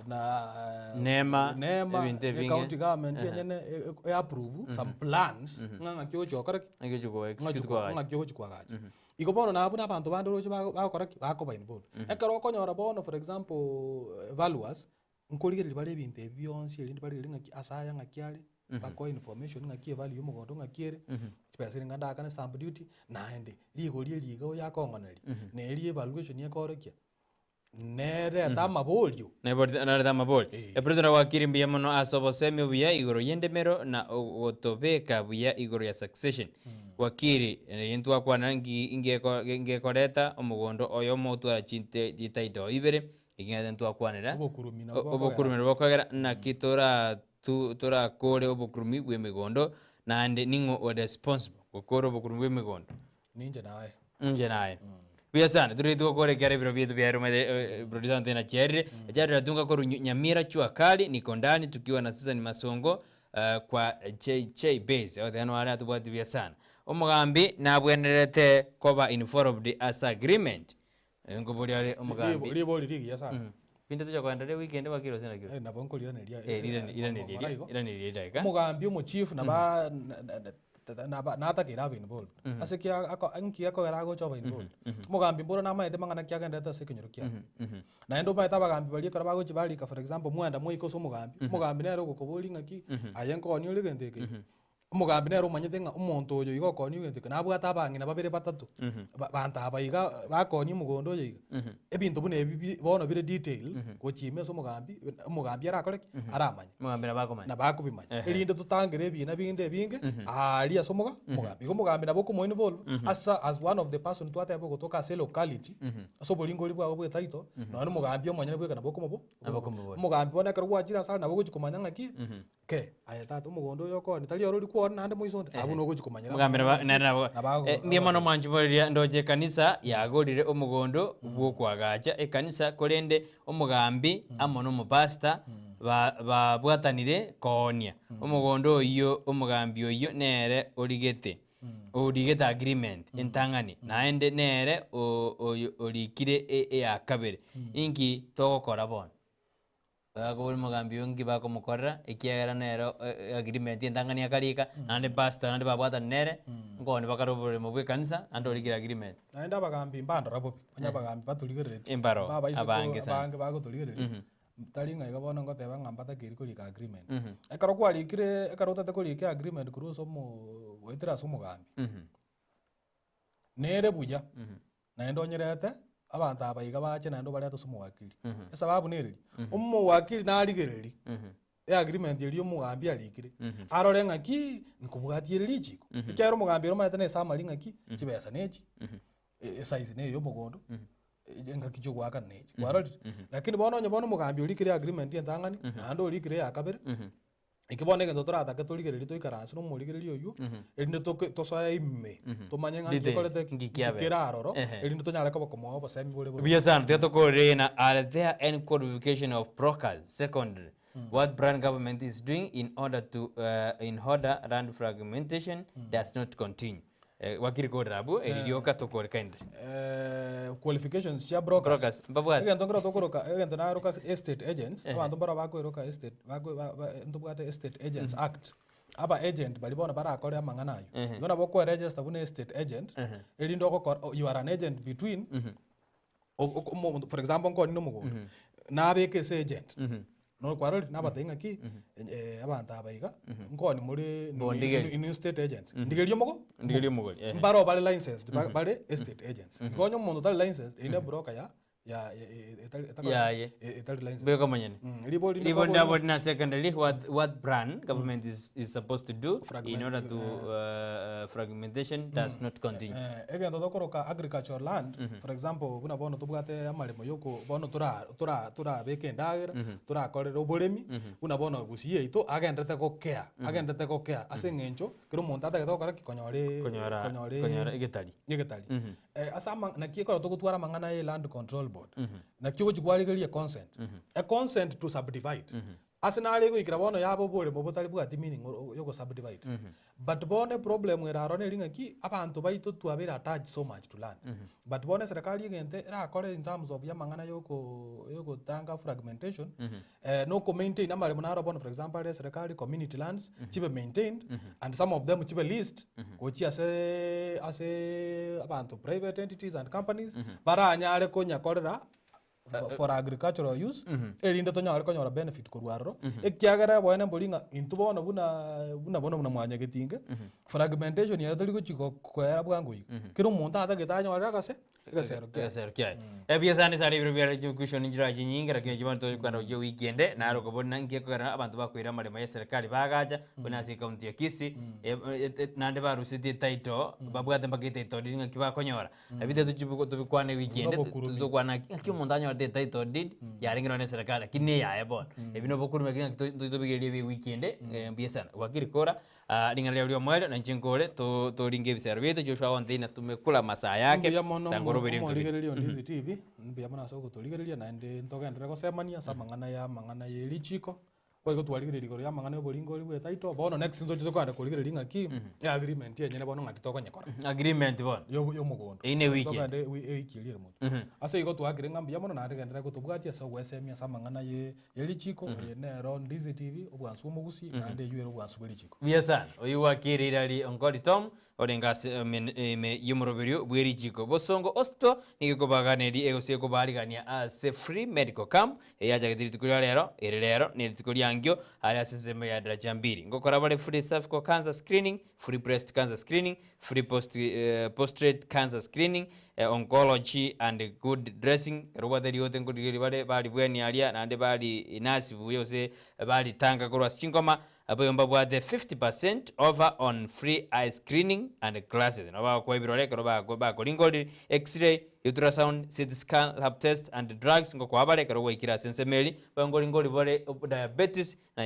na NEMA, NEMA, ebinto ebinge. county government enyene e approve some plans ng'a ng'aki ogochia gokora ki? Ng'aki ogochia go execute Ng'aki koagacha. ng'aki ogochia koagacha. Igo bono nabwo na abanto bande oroche bagokora ki? Bakoba involved. Ekero okonyora bono for example valuers, nkorigereria bare ebinto ebi bionsi erinde barigererie ng'aki ase aya ng'aki are, bakoe information ng'aki evalue ya omogondo ng'aki ere, chibesa niga ndakane stamp duty, naende rigori eri iga oyo akong'oneria, na eri evaluation ekorokia, nerete amaborio. Narete amaborio. Epresident gwakire mbuya mono ase obosemi obuya igoro y'endemero na gotobeka buya igoro ya succession. Wakiri, intwakwana ngekoreta omogondo oyomo otwara chititle ibere, eking'ete ntwakwanera Obokurumi nabwo bokogera. obokurumi nabwo bokogera naki torakore obokurumi bw'emegondo naende ning'o ore responsible gokora obokurumi bw'emegondo. Ninche naye. Inche naye. Buya sana, tore togokora ekiagera ebiro bieto biaerire omanyete producer Anthony nachiarire, achiarire atunga korwa Nyamira Chua Kali, niko ndani tukiwa na Susan Masongo kwa JJ Base, ogoteba noare atobwati buya sana. Omogambi nabwenerete koba involved ase agreement, nkoboria are omogambi. Ribori rigiya sana. Binde tocha koenderea weekend wakire gose naki? Eh, nabo nkoriraneria. Eh, iraneria Ng'ora igo. iraneria edageka. Omogambi omochief naba naba natakeire abe involved. Ase ki ako nki akogera agocha oba involved. Omogambi mboro namaete mang'ana ki agenderete ase ekenyoro kiaye. Naende omanyete abagambi baria ekero bagochia barika for example mwenda mwaika ase omogambi, omogambi nere ogokoboria ng'aki, aye nkoonia ore egento eke? Omogambi nere omanyete ng'a omonto oyo iga okoonia egento eke nabwate abang'ina babere batato, banto aba iga bakoonia omogondo oyo iga. Ebinto buna ebi bi bono bire detail gochia ime ase omogambi, omogambi arakore ki? Aramanye. Omogambi nabo akomanya. Nabo akobimanya. Erinde totangere ebina binde ebinge, aaria ase omoga omogambi. Igo omogambi nabo okomoinvolve ase as one of the person twateba ogotoka ase elocality, ase oboringori bwabo bwa etitle, nonya na omogambi omonyene bweka nabo okomobo Nabo okomoboria. Omogambi bono ekero gwachire ase are nabo ogochia komanya ng'aki, Ke, aye tata, omogondo oyo okooni, tari oro oria kwoonia naende moiso onde? Abwo nogochia komanyera Omogambi amang'ana nabo nere nabo nabo ago- eh, mbuya mono agotebi. mwanchi boria ndoche ekanisa yagorire omogondo bw'okoagacha ekanisa korende omogambi amo na omopastor ba babwatanire koonia omogondo oyio omogambi oyio nere origete origete agreement entang'ani naende nere o- oyo orikire e- eya kabere inki togokora bono? Bakobori omogambi oyo nki bakomokorera, ekiagera nere agreement entang'ani akarika, naende pastor naende babwatana nere, nkoni bakare oboremo bwa ekanisa, naende orikire agreement. Naende abagambi mbandora bobe, onye abagambi batorigereretie, Embaro, mbabaise ko abange sana. abange bagotorigereria, tari ng'a iga bono ngoteba ng'a mbatakeiri korika agreement. Ekero kwarikire ekero otagete korika agreement korwa ase omo goetera ase omogambi, Nere buya, naende onyerete abanto aba iga bache naende obarete ase omowakili. Esababu nere eria, omowakili narigereria eagreement eria omogambi arikire, arore ng'aki nkobwatia ere richiko. Ekiagera omogambi ere omanyete na esummary ng'aki, chibesa nechi, esize neye ya omogondo, engaki chiogoakana nechi, kwarorire? Lakini bono onye bono omogambi orikire eagreement entang'ani, naende orikire eya kabere. Eki bono egento toratake torigererie toikaranse na omorigereria oyio, erinde toke tosoe ime, tomanye ng'a nki Details, ekorete ki, nki nki kiabera. kere aroro, Ehe. erinde tonyare koba komoa obosemi bore boronge. Buya sana, tiga tokorere na are there any qualification of brokers? Secondly, what brand government is doing in order to uh, in order land fragmentation does not continue. Eh, wakiri korera abwo, eri rioka tokore kindly. Eh, qualifications chia brokers. Brokers, mbabwate. Egento nkero tokoroka, egento naroka estate agents, Ehe. abanto mbaro bakoeroka estate, bako ba ba ntobwate Estate Agents Act. Aba agent baria bono barakore amang'ana aywo. Ehe. Igo nabo okoeregister buna estate agent, Ehe. erinde ogokora you are an agent between, omonto for example nkooni na omogondo, nabeke ase agent, nokwarorire, nabatebia ng'aki, abanto aba iga, nkooni more Bondigerie. inwe estate agents, ndigerie omogo? Ndigerie omogori, ehe. Mbaro bare licensed, bare estate agents. Igo onye omonto otari licensed, eywo ne broker ya ya etari etari Yaye. etari licensed. Beka omonyene. Ribori Ribo ndabo na secondary what plan government is supposed to do in order to fragmentation does not continue. Egento tokoroka agricultural land, for example, buna bono tobwate amaremo yoko bono tora tora torabeke endagera, torakorere oboremi, buna bono gusii yaito agenderete gokea, agenderete gokea ase eng'encho kera omonto atagete gokora ki? Konyora Konyora konyora konyora egetari. egetari. Ase ama naki ekero togotwara amang'ana ya Land Control Board, naki ogochia kwarigereria econsent, econsent to subdivide, ase nare goikera bono yaba oboremo botari bwati meaning ya ogosubdivide. But bono eproblem ere aroro neri ng'aki, abanto baito twabeire attached so much to land. But bono eserekari egento erakore in terms of ya amang'ana ya oko ya ogotanga fragmentation, na okomaintain amaremo naro bono for example are eserekari community lands, chibe maintained, and some of them chibe leased, gochia aseeee aseeee abanto private entities and companies, baranyare konyakorera for agricultural use, erinde tonyare konyora benefit korwa aroro, ekiagera oboene mbori ng'a intwe bono buna buna bono buna mwanyagetinge, fragmentation eye tori gochi go koera bwango iga, kera omonto atagete anyorere agase. Egesero kiaye. Egesero kiaye. Ebiasara nigo bire biare chikushoni nchire chinyinge lakini echi bono tokogenda gochia ewiki ende naro okobori naki ekogera abanto bakoira amaremo ya eserekari bagacha buna ase ecounty ya Kisii naende barusetie etitle babwate mpaka etitle deed ng'aki bakonyora. Ebite tochi tobikwane ewiki ende tokwana ng'aki omonto anyorete etitle deed yarenge nonye na eserekari lakini na eyaye bono. Ebi na obokurumi lakini ng'aki tobigererie ebi ewiki ende mbuya sana. Wakili kora Ring'ana riao ri'omoerio, na inche nkore, to- toringe ebisero biaito, Joshua agontebia natumekure amasaa yake, Mbuya mono tanga oroberie ebinto biria. omorigereria o Ndizi TV, mbuya mono ase ogotorigereria naende ntogenderere gosemania ase amang'ana ya amang'ana ye richiko, boigo twarigereria igoro ya amang'ana ya oboringo oria bwa etitle, bono next ntoche tokogenda korigereria ng'aki, eagreement enyene bono ng'aki tokonyekora. Agreement bono. Ya obo- ya omogondo. Eyio ne ewiki ende. Togende ewi- ewiki eria ere motwe. Ase igo twakire ng'a mbuya mono naende genderera gotobwatia ase ogoesemia ase amang'ana ye ye richiko, oye nero Ndizi TV, obwansu bw'omogusi, naende eywo ere obwansu bwe richiko. Buya sana. Oyio gwakire Hilary Onkori Tom, orenge ase ime y'omoroberio bw'erichiko. Bosongo Hospital nigo ekobaganeria gose ekobaarigania ase free medical camp eyachagete rituko ria rero, ere rero ne rituko riankio are ase ensemo ya Daraja Mbili. Ngokora bare free cervical cancer screening, free breast cancer screening, free post, postrate cancer screening, oncology and good dressing, ekero obwate riote nkorigereria bare baribwenia aria naende bari nurse buya gose baritanga korwa ase chingoma, Abayo mbabwate 50% offer on free eye screening and glasses. Nabo bagokoa ebirore ekero bakoringorire, x-ray, ultrasound, CT scan, lab test and drugs ngokoa bare ekero gwaikire ase ensemo eri, boigo nkoringori bare diabetes na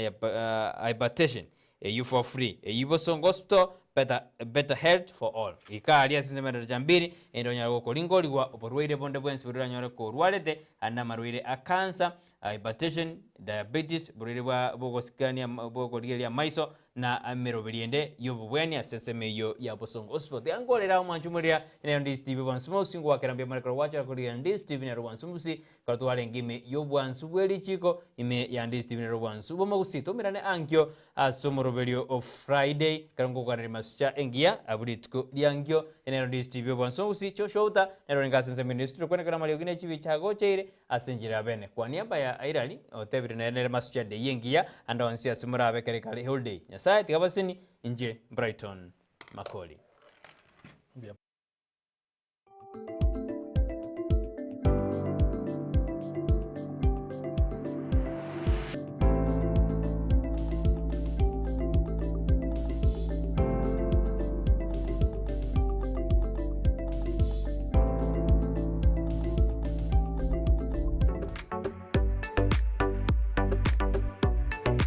hypertension eyio for free. Eyio Bosongo Hospital, better, better health for all. Ika aria ase ensemo ya Daraja Mbili erinde onyare gokoringorigwa oborwaire bonde bwensi boria oranyore korwarete, ande amarwaire a cancer, Hypertension, diabetes, oborwaire bwa bogosikania bw'okorigereria amaiso, na emeroberi ende y'obobweni ase ensemo eyio ya bosongo. Hospital tiga nkorere ao mwanche omorera nero Ndisi TV bwansu mosi ngwakera mbuya more ekero gwachora korigereria Ndisi TV nero bwansu mosi ekero twarenge ime y'obwansu bwe richiko ime ya Ndisi TV nero bwansu bw'omogusii toumerane ankio Ase omoroberio o Friday, ekero ngokwaneria masucha engiya abwo rituko riankio, nero Ndisi TV obwansu obusi Joshua Uta, nero orenge ase ensemo ende studio kwenekera amariogi ne chibicha agocheire ase enchera ya bene. Kwa niaba ya Hilary, otebire nere nere masucha day engiya ande onsi ase morabe kere kare holiday. Nyasaye tiga abaseni, inche Brighton Makori.